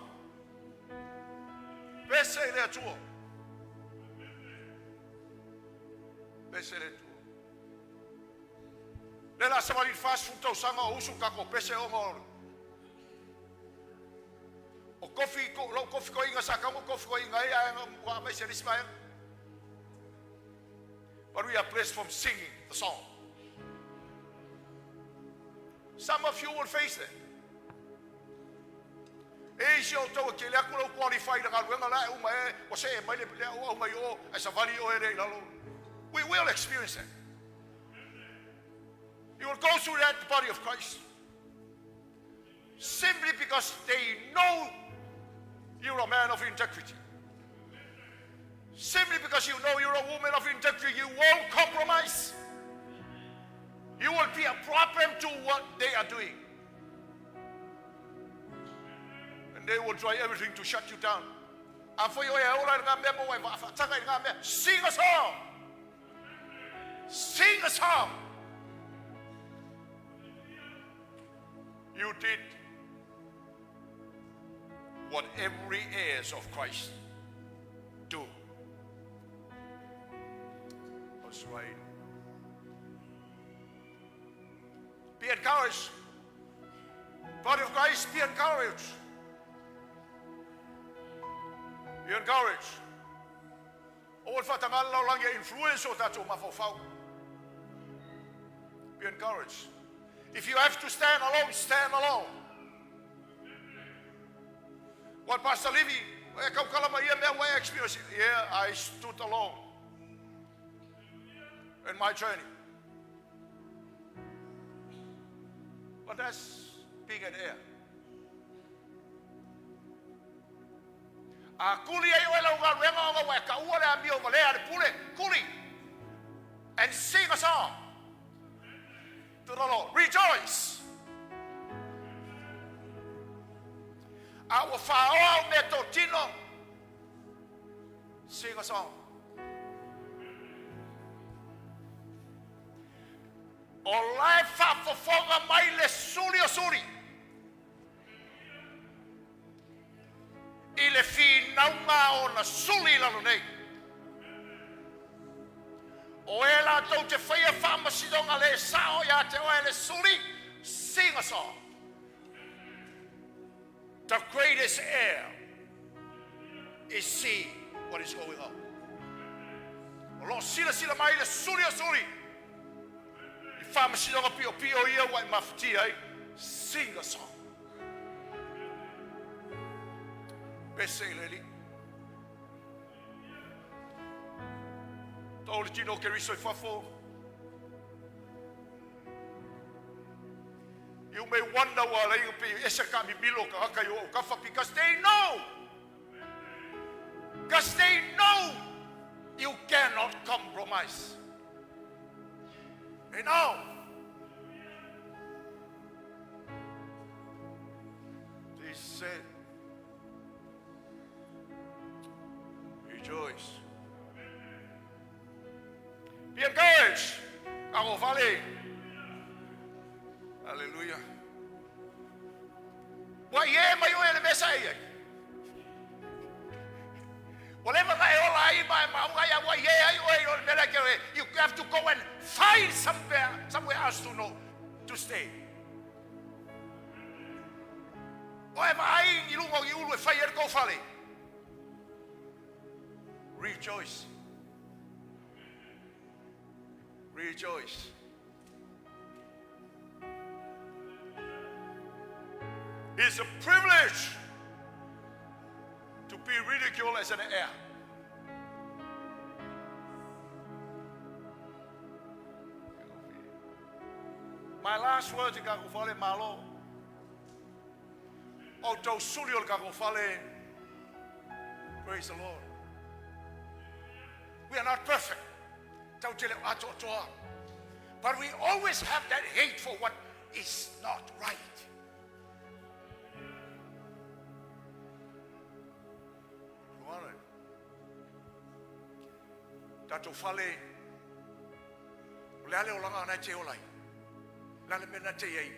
Speaker 1: Pese i le Atua. Pese i le Atua. Le la savali 40 tausaga o usu tatou pese ona o tofi lou tofi toeaina sa tatau ona tofi toeaina ai ae ua aumai se isi vaega. But we are blessed from singing the song. Some of you will face that. E isi o tau e tele atu lau qualify le galuega la e uma e o se e mai le le au mai o e savali o e le i lalo. We will experience that. You will go through that, the body of Christ. Simply because they know you're a man of integrity. Simply because you know you're a woman of integrity, you won't compromise. You will be a problem to what they are doing. And they will try everything to shut you down. Sing a song. Sing a song. You did what every heirs of Christ do. That's right. Be encouraged. Body of Christ, be encouraged. Be encouraged. O le faatagala lalolagi e influence o tatou mafaufau. Be encouraged. If you have to stand alone, stand alone. What Pastor Livy, e kaukala ma ia mea ua e experience. Yeah, I stood alone in my journey. But that's being an heir. A kuli ai oe lau galuega ona ua e taua le amio valea a le pule, kuli and sing a song to the Lord. Rejoice! A ua whaoa au mea tō tino, sing a song. O la e faafofoga mai le suli o suli i le finauga a ona suli i lalo nei. O e latou te faia faamasinoga le sao ia te oe le suli, sing a song. The greatest heir is see what is going on. O lo o silasila mai le suli o suli i faamasinoga piopio ia ua e mafatia ai. Sing a song. Pese i le Alii. Tau le tino o Keriso i fafo. You may wonder ua alai pe ese ka mimilo ka haka i o kafa because they know. Because they know you cannot compromise. They know. They said, Rejoice. Be encouraged. Ako fale. Hallelujah. Ua ie mai oe le mea sa e ai. Ua leva na e ola ai ma e maunga ia ua ie ai oe i o le mea lea ke oe. You have to go and find somewhere, somewhere else to know, to stay. Oe vaai i lunga o ni ulu e fai ai le tou fale. Rejoice. Rejoice. It's a privilege to be ridiculed as an heir. My last words i tatou fale malo. O tou suli o le tatou fale. Praise the Lord. We are not perfect. Tau te le o atoatoa. But we always have that hate for what is not right. Tatou fale, o le a le olaga na e te ola ai? O le a le mea na te i ai?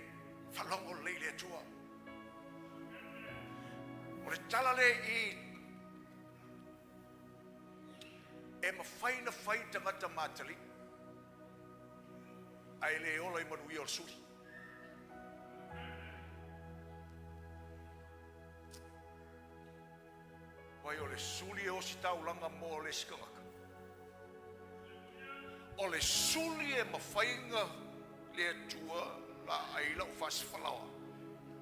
Speaker 1: Faalogo lelei i le Atua. O le tala le i E mafai na fai tagata ma atalii, ae le ola i manuia o le suli. Vai o le suli e ositaulaga mo le isi tagata. O le suli e mafai na le Atua la ai lau faasifalaoa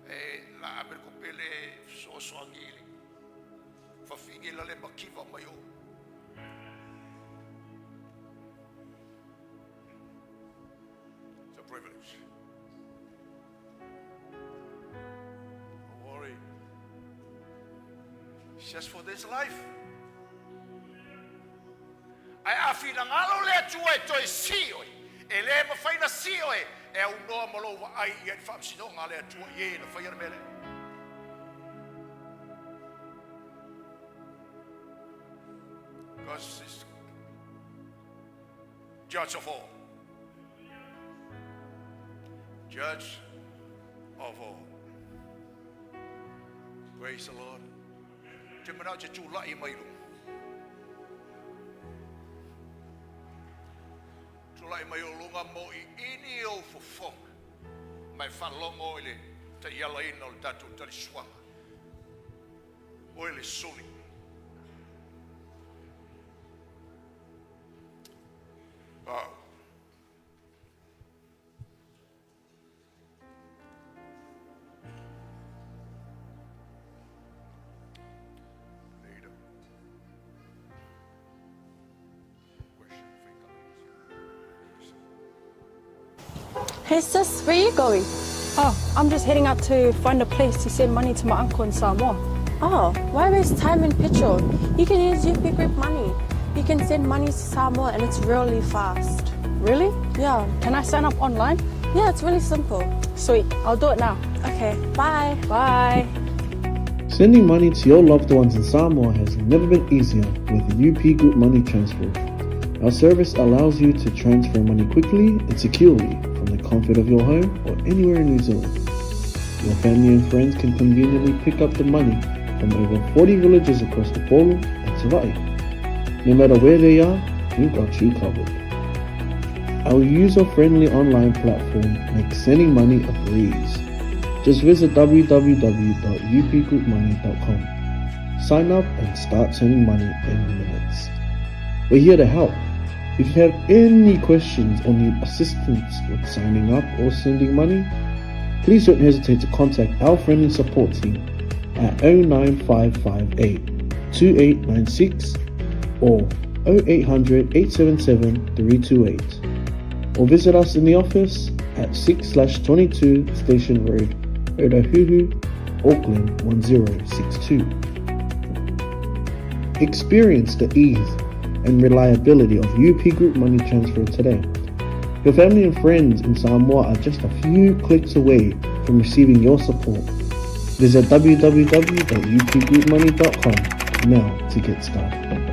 Speaker 1: e la ave le kope le fesoasoani i le fafine la le mativa mai o. It's a privilege. Don't worry. It's just for this life. Ae a finagalo le Atua e toe si oe, e le mafai na si oe e aunoa ma lou vaai i ai le faamasinoga a le Atua i e na faia le mea lea. Because it's judge of all. Judge of all. Praise the Lord. Te manao te tūla'i mai luga. Tūla'i mai o luga mo i ini o fofoga. Mai whalogo i le taialaina o le tātou talisuaga. Oe le suli. Wow. Leader.
Speaker 3: Hey sis, where are you going?
Speaker 4: Oh, I'm just heading out to find a place to send money to my uncle in Samoa.
Speaker 3: Oh, why waste time and petrol? You can use UP Group Money. You can send money to Samoa and it's really fast.
Speaker 4: Really?
Speaker 3: Yeah.
Speaker 4: Can I sign up online?
Speaker 3: Yeah, it's really simple.
Speaker 4: Sweet, I'll do it now.
Speaker 3: Okay, bye.
Speaker 4: Bye.
Speaker 5: Sending money to your loved ones in Samoa has never been easier with UP Group Money Transfer. Our service allows you to transfer money quickly and securely from the comfort of your home or anywhere in New Zealand. Your family and friends can conveniently pick up the money from over 40 villages across Upolu and Savai'i. No matter where they are, we've got you covered. Our user-friendly online platform makes sending money a breeze. Just visit www.upgroupmoney.com. Sign up and start sending money in minutes. We're here to help. If you have any questions or need assistance with signing up or sending money, please don't hesitate to contact our friendly support team at 09558 2896 or 0800 877 328 or visit us in the office at 6/22 Station Road, Otahuhu, Auckland 1062. Experience the ease and reliability of UP Group Money Transfer today. Your family and friends in Samoa are just a few clicks away from receiving your support. Visit www.upgroupmoney.com now to get started.